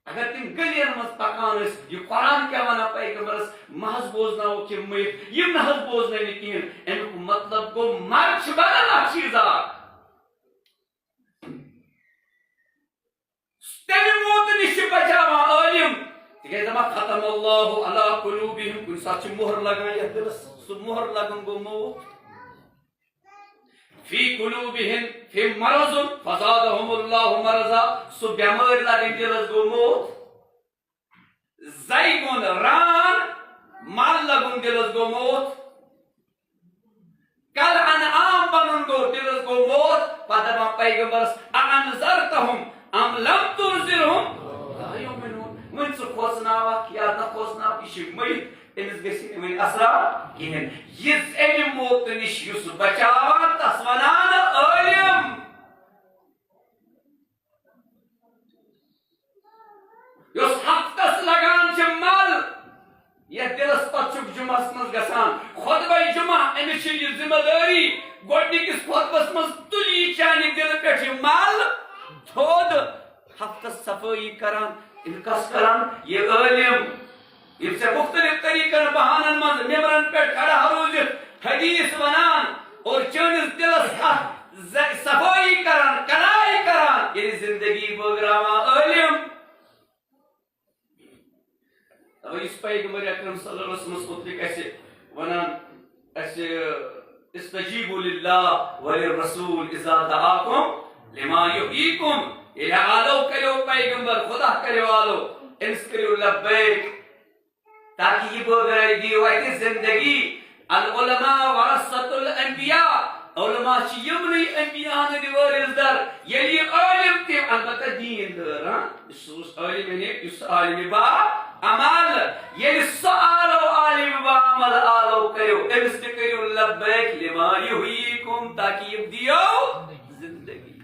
اگر تِم گٔلین منٛز پکان ٲسۍ، یہِ قرآن کیٛاہ ونان پیغمبرس، مہ حظ بوزناوُکھ یِم مٔرِتھ، یِم نہ حظ بوزنٲے نہٕ کِہیٖنۍ۔ امیُک مطلب گوٚو، مر چھِ بنان اکھ چیٖز اکھ۔ تَمہِ موتہٕ نِش چھِ بچاوان عٲلِم، تِکیٛازِ دَپان، "ختم اللہ علی قلوبہم"، کُنہِ ساتہٕ چھِ مۄہر لگان یَتھ دِلس، سُہ مۄہر لگُن گوٚو موت۔ فی قلوبہم فی مرض فزادہم اللہ مرضا، سُہ بٮ۪مٲرۍ لگٕنۍ دِلس گوٚو موت۔ زیغن ران، مل لگُن دِلس گوٚو موت۔ کل انعام بنُن گوٚو، دِلس گوٚو موت۔ پتہٕ دپان پیغمبرس، "اانذرتہم ام لم تنذرہم لا یؤمنون"۔ وۄنۍ ژٕ کھوژناوکھ یا نہ کھوژناوکھ، یہِ چھُ مٔرِتھ، أمِس گژھِ نہٕ وۄنۍ اثرا کِہیٖنۍ۔ یہِ امہِ موتہٕ نِش یُس بچاوان، تس ونان عٲلِم۔ یۄس ہفتس لگان چھِ مل، یتھ دِلس پتہٕ چھُکھ جمعس منٛز گژھان۔ خطبہ جمعہ، أمِس چھِ یہِ ذمہ دٲری، گۄڈنِکِس خطبس منٛز تُلہِ یہِ چانہِ دِلہٕ پٮ۪ٹھ یہِ مل تھوٚد۔ ہفتس صفٲیی کران، یہِ کس کران؟ یہِ عٲلِم۔ یِم ژےٚ مُختٔلِف طریٖقن، بہانن منٛز مِمبرن پٮ۪ٹھ کھڑا روٗزِتھ حدیث ونان اور چٲنِس دِلس اکھ ز-، صفٲیی کران، کلاے کران، ییٚلہِ زندگی بٲگراوان عٲلِم۔ توے یُس پیغمبر اکرم صلی اللہ علیہ وسلمس مُتعلق اَسہِ ونان، اَسہِ، "استجیبوا للہ وللرسول اذا دعاکم لما یحییکم"، ییٚلہِ آلو کریو پیغمبر، خدا کریو آلو، أمِس کریو لبیک۔ تاکہ یہِ بٲگرٲوِتھ دِیِو اَتہِ زندگی۔ العلماء ورثۃ الانبیاء۔ کانٛہہ چھُ یِمنٕے انبیاہن ہٕنٛدۍ وٲرِث در، ییٚلہِ یہِ عٲلِم تہِ، البتہ دیٖن دٲر، ہاں؟ یُس اوس عٲلِم، یعنی یُس عٲلِم با عمل، ییٚلہِ سُہ آلو عٲلِم با عمل آلو کٔرِو، أمِس تہِ کٔرِو لبیک لما یحییکم، تاکہِ یِم دِیو زندگی۔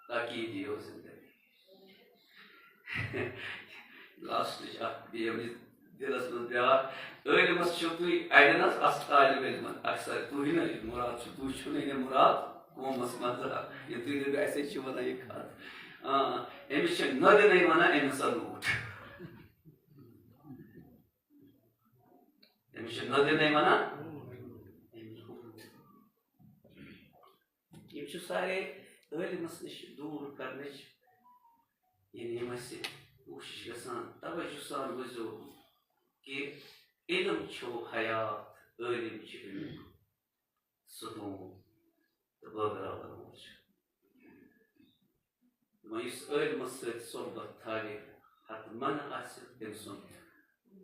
تاکہ یہِ دِیو زندگی۔ لاسٹٕچ اکھ بیٚیہِ یِم دِلس منٛز بیٛاکھ، عٲلمس چھِو تُہۍ اَڑٮ۪ن حظ اصل طالب علمن، اکثر تُہۍ نہٕ، مراد چھُ تُہۍ چھِو نہٕ یہِ مراد قومس منٛز، یہِ تُہۍ دٔپِو اَسہِ چھِ وَنان یہِ کَتھ۔ آ، أمِس چھِ نۄدِ نَے وَنان، أمۍ ہسا لوٗٹھ۔ أمِس چھِ نۄدِ نَے وَنان، أمۍ لوٗٹھ۔ یِم چھِ سارے عٲلمس نِش دوٗر کرنٕچ، یعنی یِم اَسہِ کوٗشِش گژھان۔ توجہ سان بوٗزِو کہِ علم چھُ حیات، عٲلِم چھُ اَمیُک ستوٗن تہٕ بٲگراوَن وول چھُ۔ دَپان، یُس عٲلمس سۭتۍ صحبت تھاوِ، حتماً آسہِ تٔمۍ سُنٛد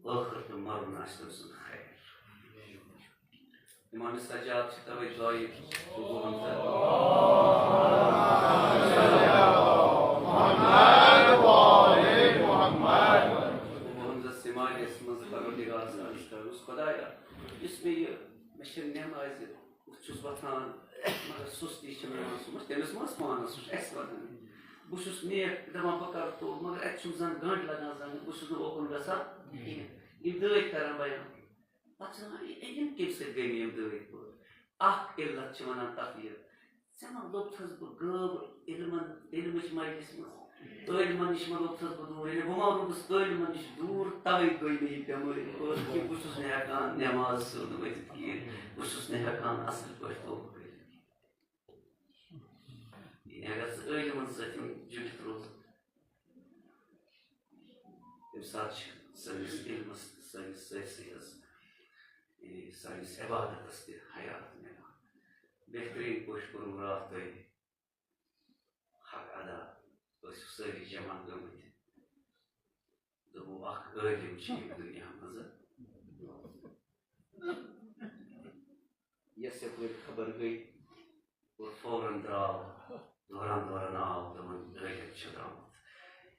ٲخٕر تہٕ مَرُن آسہِ تٔمۍ سُنٛد خیر۔ امام سجاد چھِ توے دعایہِ، بہٕ وَنہٕ تۄہہِ، بہٕ وَنہٕ تۄہہِ سماجس منٛز پروردگار سٕنٛز عرض کرُس، خدایا، یُس مےٚ یہِ، مےٚ چھِ نٮ۪مازِ بہٕ چھُس وۄتھان، مگر سُستی چھِ مےٚ یِوان، سُہ ما چھُ تٔمِس ما ٲس پانَس، سُہ چھُ اَسہِ وَنان۔ بہٕ چھُس نیک دَپان، بہٕ کَرٕ توبہٕ، مگر اَتہِ چھُم زَن گَنٛڈ لَگان زَنٛگَن، بہٕ چھُس نہٕ اوکُن گژھان کِہیٖنۍ۔ یِم دٲدۍ کَران بیان۔ پَتہٕ چھِ وَنان، "یہِ، یِم کَمہِ سۭتۍ گٔے مےٚ یِم دٲدۍ پٲدٕ؟" اَکھ علت چھِ وَنان تَتھ یہِ، ژےٚ ما لوٚبتھَس بہٕ غٲب علمَن، علمٕچ مجلِس منٛز؟ عٲلمن نِش مطلب چھُس بہٕ دوٗر، ییٚلہِ بہٕ ما روٗدُس عٲلمن نِش دوٗر، تَوَے گٔے مےٚ یہِ بٮ۪مٲرۍ پٲدٕ کہِ بہٕ چھُس نہٕ ہٮ۪کان نٮ۪ماز سیوٚد ؤتھِتھ کِہیٖنۍ، بہٕ چھُس نہٕ ہٮ۪کان اَصٕل پٲٹھۍ توبہٕ کٔرِتھ کِہیٖنۍ۔ یعنی اگر ژٕ عٲلمن سۭتۍ جُڑِتھ روزَکھ، تَمہِ ساتہٕ چھِ سٲنِس علمَس تہٕ سٲنِس سٲرسٕے حظ، یعنی سٲنِس عبادتَس تہِ حیات مِلان۔ بہتریٖن پٲٹھۍ کوٚروٕ راتھ تۄہہِ حق ادا، ٲسِو سٲری جمع گٔمٕتۍ۔ دوٚپُو، اکھ عٲلِم چھُ ییٚمہِ دُنیا منٛز۔ یۄس یپٲرۍ خبر گٔے، اور فوراً درٛاو، دوران دوران آو، دوٚپُن، عٲلِم چھُ درٛامُت۔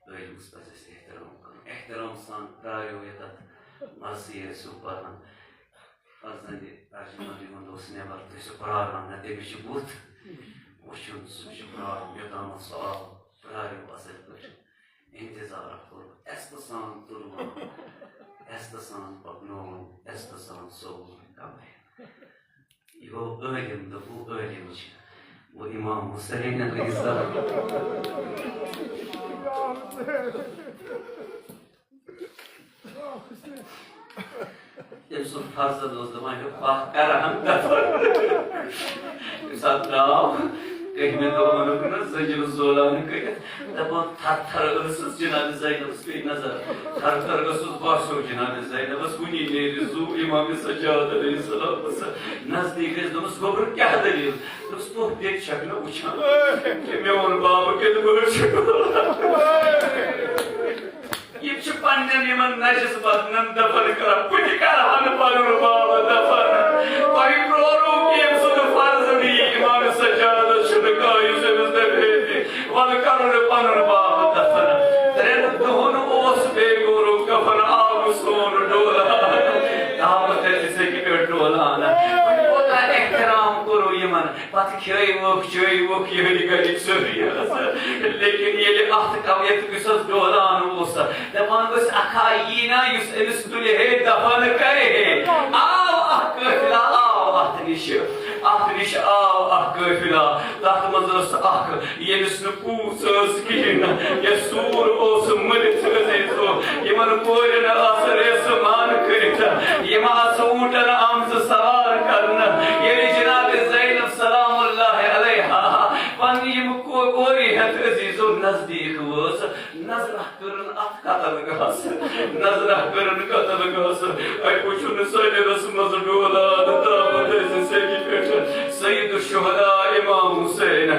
عٲلمَس پَزِ اَسہِ احترام کَرُن۔ احترام سان پرٛاریو ییٚتٮ۪تھ، مَزٕ ٲسِو پَران۔ فرزند ترجمان یِمن اوس نٮ۪بر تہٕ سُہ پراران، نہ تٔمِس چھُ بُتھ وٕچھُن، سُہ چھُ پراران، یوٚتامَتھ سُہ آو۔ پرٛاریو اَصٕل پٲٹھۍ، اِنتظارا کوٚر، عزتہٕ سان تُلوُن، عزتہٕ سان پَکنووُن، عزتہٕ سان سووُن کمرٕ۔ یہِ گوٚو عٲلِم، دوٚپُو عٲلِم چھِ، گوٚو اِمام حُسین علیہ السلام۔ تٔمۍ سُنٛد فرزند اوس دَپان، "ہے، پَکھ کَرٕ ہَن دَفن۔" تَمہِ ساتہٕ درٛاو، کٔہمہِ دۄہ ووٚنُکھ نہ، زٔجرٕ زولان کٔرِتھ۔ دَپان، تھر تھر ٲسٕس جناب زینبس پیٚیہِ نظر۔ تھر تھر ٲسٕس، باسیو جناب زینبس وُنی نیرِ زُو اِمام سجاد علیہ السلامس نزدیٖک۔ أسۍ دوٚپمَس، "گوٚبُر، کیٛاہ دٔلیٖل؟" دوٚپُس، "تُہۍ تہِ چھَکھ نہٕ وٕچھان کہِ میون بابہٕ کِتھ پٲٹھۍ چھُ؟" یِم چھِ پننٮ۪ن یِمن نجس بدنن دفن کران۔ بہٕ تہِ کرٕ ہا نہٕ پنُن بابہٕ دفن۔ تۄہہِ پرٛارو کہِ ییٚمہِ سُنٛد فرض نہٕ یہِ امام سجادس چھُنہٕ کانٛہہ، یُس أمِس دپہِ ہے تہِ، وَلہٕ کرو نہٕ پنُن بابہٕ دفن۔ ترٛٮ۪ن دۄہن اوس بے گورو کفن، آو نہٕ سون ڈولان۔ دعوت ٲسۍ أسۍ أکہِ پٮ۪ٹھ ڈولان۔ وۄنۍ کوٗتاہ احترام کوٚرُو یِمن۔ پتہٕ کھیٲوُکھ، چٲوُکھ، یِہوٚے گرِکۍ سٲری حظ۔ لیکن ییٚلہِ اَتھ کم-، ییٚتیُک یُس حظ دوران اوس، دَپان ٲسۍ، اَکھا یی نا یُس أمِس تُلہِ ہے دفن کرِ ہے۔ آو اَکھ قٲفلہ، آو اَتھ نِش، اَتھ نِش آو اَکھ قٲفلہ۔ تَتھ منٛز ٲس اَکھ ییٚمِس نہٕ پوٗژ ٲس کِہیٖنۍ نہٕ، یہِ سوٗر اوس مٔرِتھ عزیٖزو۔ یِمن کورٮ۪ن ٲس ریسہٕ مان کٔرِتھ، یِم آسہٕ اوٗنٹن آمژٕ سوار کرنہٕ۔ ییٚلہِ جناب زینب سلام اللہ علیہا پننہِ یِم کو-، کورِ ہٮ۪تھ عزیٖزو نزدیٖک وٲژ، نظرہ کٔرٕن اتھ قتل گاہس، نظرہ کٔرٕن قتل گاہس۔ اَتہِ وُچھُن سٲنِس منٛز ڈولان، دعوت ٲسۍ سیٚدِ پٮ۪ٹھ سید الشہداء امام حسین۔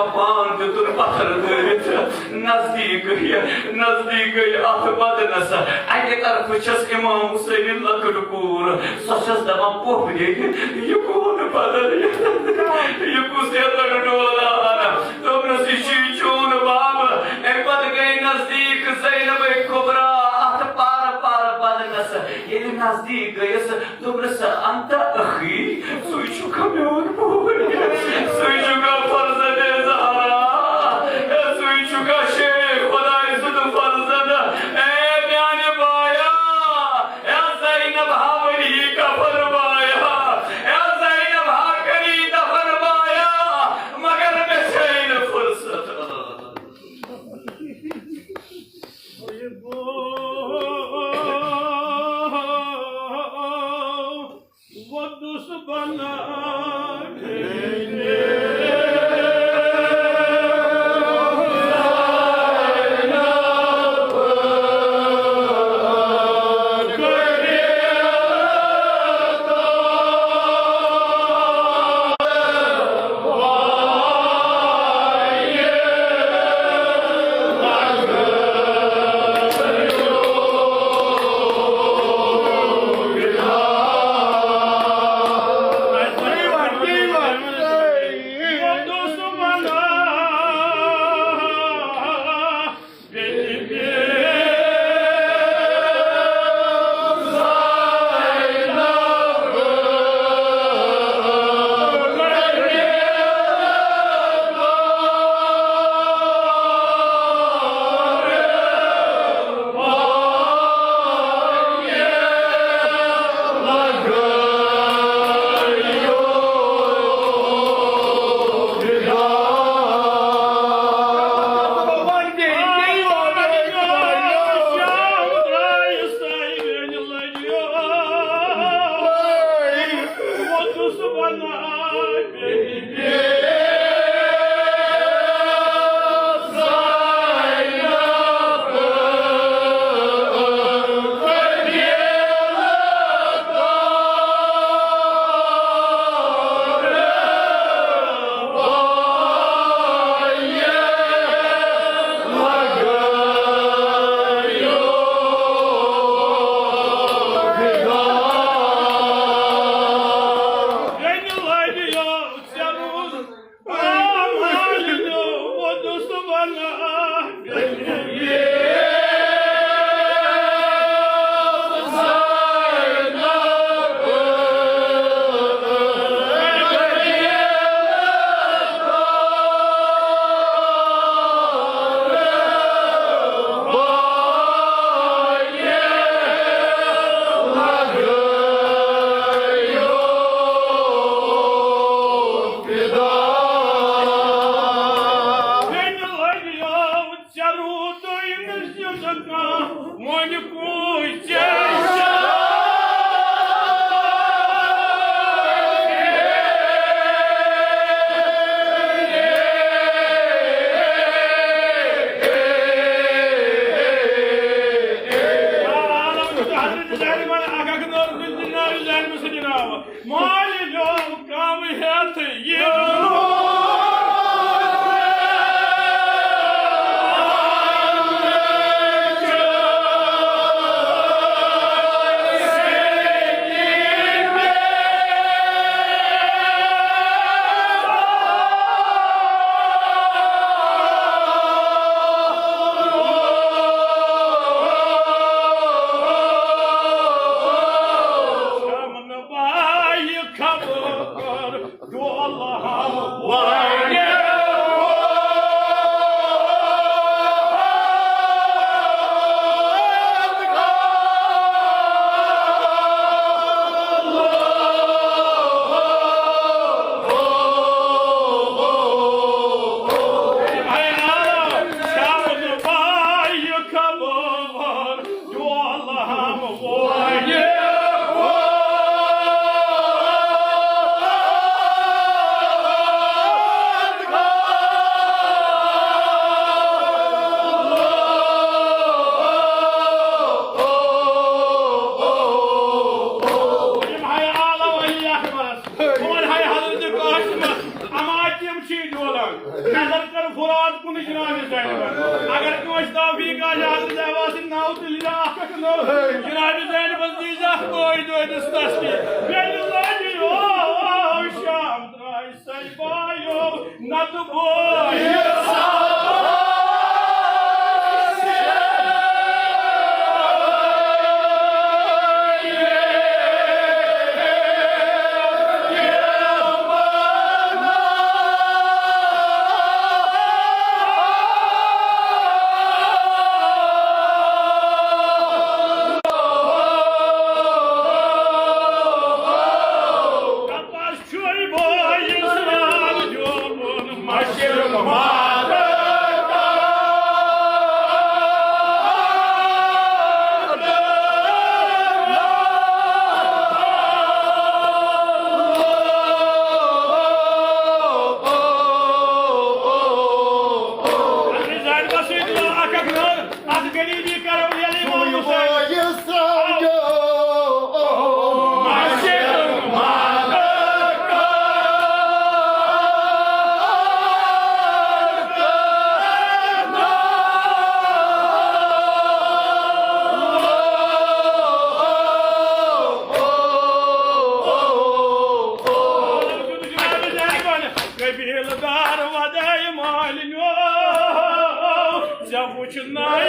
پان تہِ تُل پتھر دٲرِتھ۔ نزدیٖک گٔیہِ، نزدیٖک گٔیہِ اتھ بدنس۔ اکہِ طرفہٕ چھس امام حسینٕنۍ لۄکٕٹ کوٗر، سۄ چھس دپان، پوٚپھ بیٚنہِ، یہِ کون بدن، یہِ کُس یتن ڈولان؟ دوٚپنس، یہِ چھُے چون باب۔ امہِ پتہٕ گٔے نزدیٖک زینبے کبریٰ اتھ پارٕ پارٕ بدنس۔ ییٚلہِ نزدیٖک گٔیس، دوٚپنس، انت اخی، سُے چھُکھا میون بوے؟ سُے چھُکھا فرزند زہرا؟ اے، سُے چھُکھا شیخ خداے سُنٛد فرزند؟ اے میانہِ بایا، اے زینب ہاوٕنۍ یہِ کفن بایا، اے زینب ہاکن یہِ دفن بایا، مگر مےٚ چھے نہٕ فرصت۔ وۄدُس بناوِ۔ مالہِ لیوٚو کم ہٮ۪تھ یہِ۔ توفیق آج حضرت عباس ناو تُلِتھ اکھ اکھ نو۔ جناب زینبس دیٖزِ اکھ نوے دۄہس تسلی۔ میانہِ لٲجہِ او شام درٛاے سیبایو نتہٕ بوے۔ اکھ اکھ نٲر، اتھ غریبی کرو ییٚلہِ امام حسین۔ قبیلہٕ دار ودٲے مالِنیو، ژےٚ وُچھنَے۔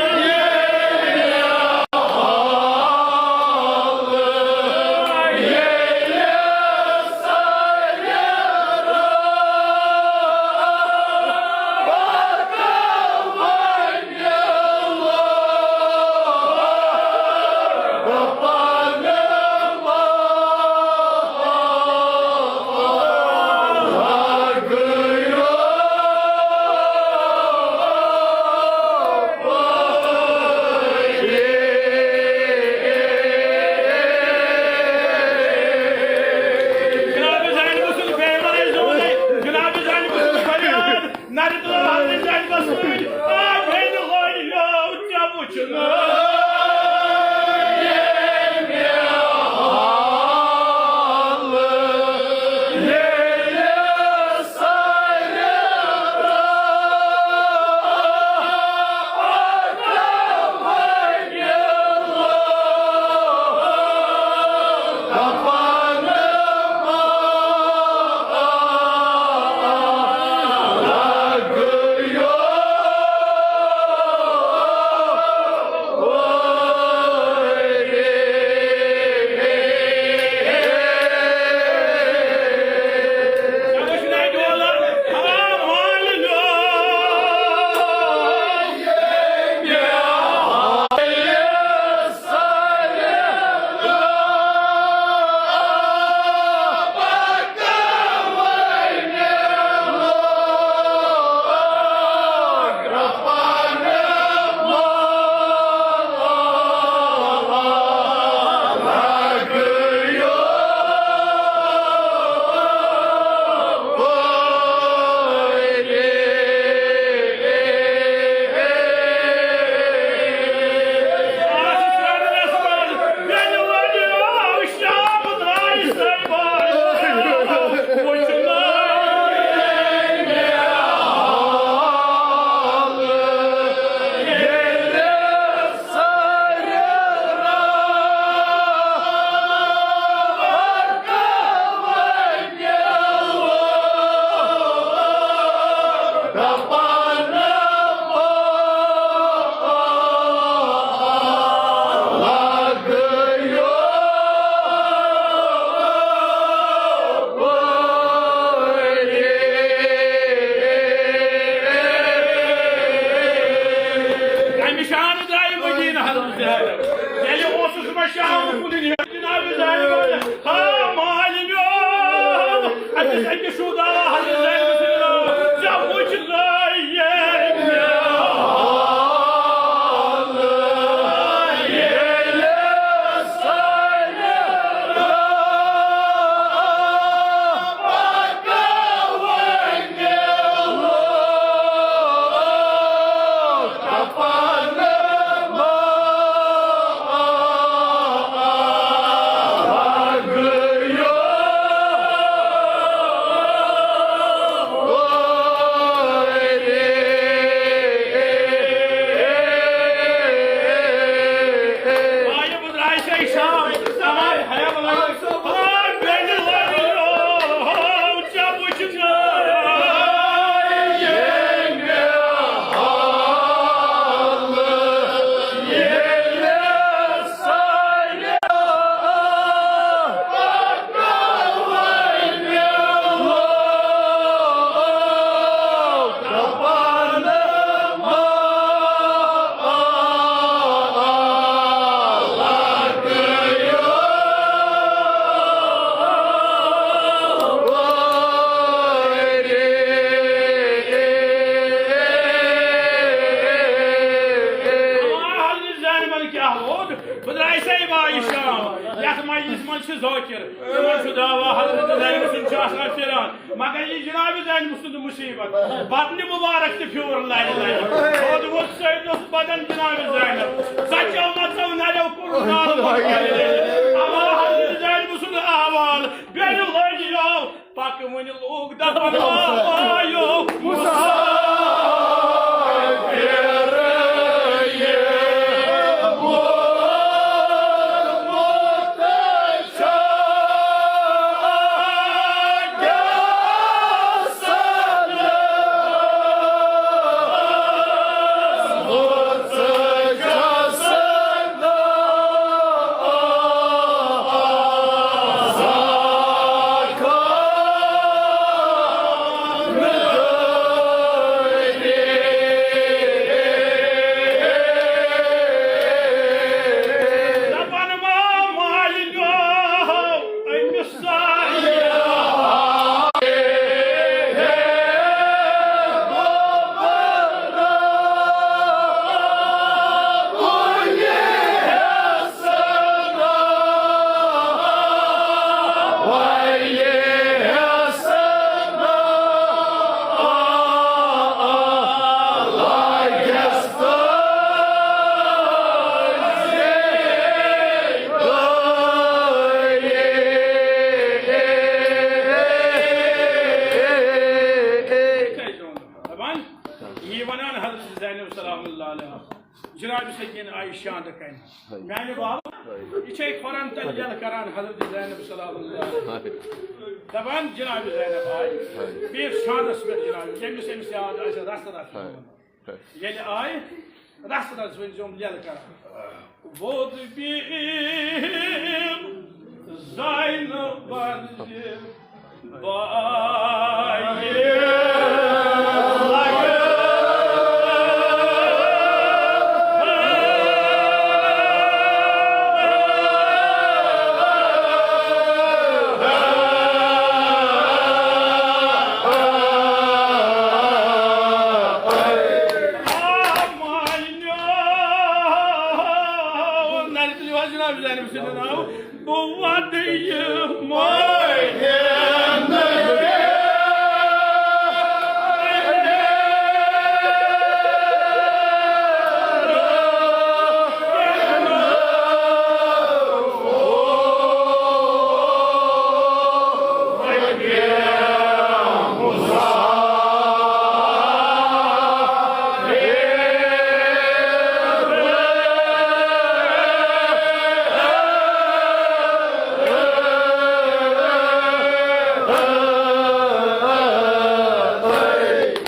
ذاکر، تِمن چھُ دعویٰ حضرت زینب سُنٛد چھُ آسان پھِران، مگر یہِ جناب زینب سُنٛد مصیبت، بدنہِ مبارک تہِ پھیوٗر لرِ لرِ۔ تھوٚد ووٚتھ سیدس بدن جناب زینب، ژَچیو مَژو نَریو کوٚرُن نالہٕ بۄن کَنہِ۔ اما حضرت زینب سُنٛد احوال، بیٚیہِ لٔج یَو پَکہٕ وٕنہِ لوٗکھ دَپان، آیو مُسافِر یہِ ووت۔ دپان ما مالنیو أمِس سایہِ۔ دپان، یہِ ونان حضرت زینب سلام اللہ علیہا، جناب سکین آیہِ شاندٕ کنہِ۔ میانہِ بابا، یہِ چھے کھۄرن تل یلہٕ کران حضرت زینب سلام اللہ علیہا۔ دپان جناب زینب آیہِ، بیٚیہِ شاندس پٮ۪ٹھ جناب، ییٚمِس أمِس یاد آسہِ رس رس۔ ییٚلہِ آیہِ رس رس ؤنۍ زیوم یلہٕ کران۔ ووٚد بیم زینبن زِ بایہِ لگہٕ۔ نرِ تُلِو حظ جناب زینب سٕنٛدِ ناوٕ۔ بہٕ وَدٕ یِمَے۔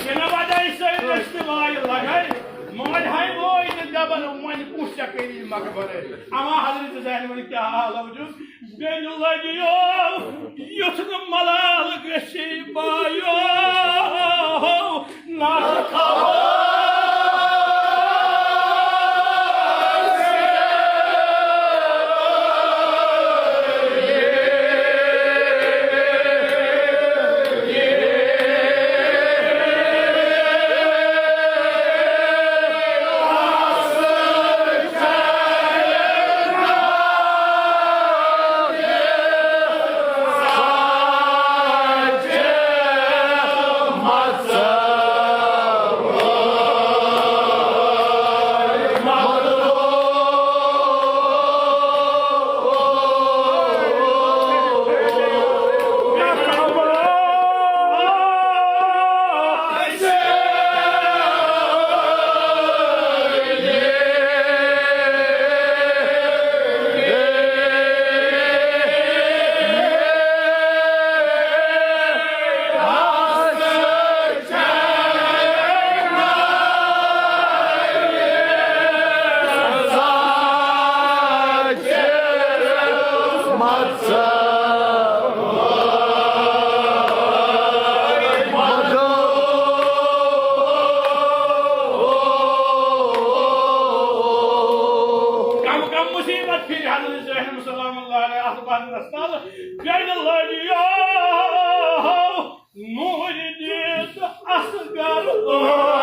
یہِ نہ وَدے سٲری رِشتہٕ وایہِ لَگے، مٲلۍ ہاے وٲے نہٕ دَبَن وۄنۍ کُس ژےٚ کٔری مقبرے۔ اما حضرت زینبَن کیٛاہ حالو دیُت، بیٚنہِ لَگیو یُتھ نہٕ ملال گژھی بایو۔ کم کم مصیبت پھر حضرت زینب سلام اللہ علیہ اخبار رسال۔ بیٚنہِ لٲجِو نوٗرِ دِتھ اصغر ٲسۍ۔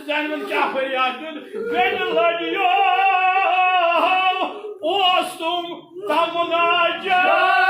زینبن کیا فریاد دیُت؟ گٔنڈ لڑیو اوس تم تمنا جان۔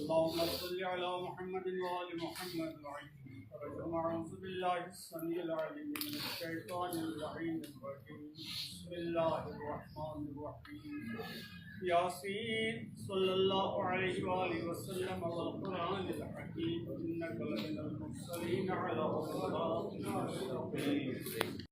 اللهم صل على محمد وآل محمد وعلى آله وسلم. أعوذ بالله السميع العليم من الشيطان اللعين الرجيم. بسم الله الرحمن الرحيم. ياسين، صلى الله عليه وآله وسلم، والقرآن الحكيم، إنك لمن المرسلين على صراط مستقيم.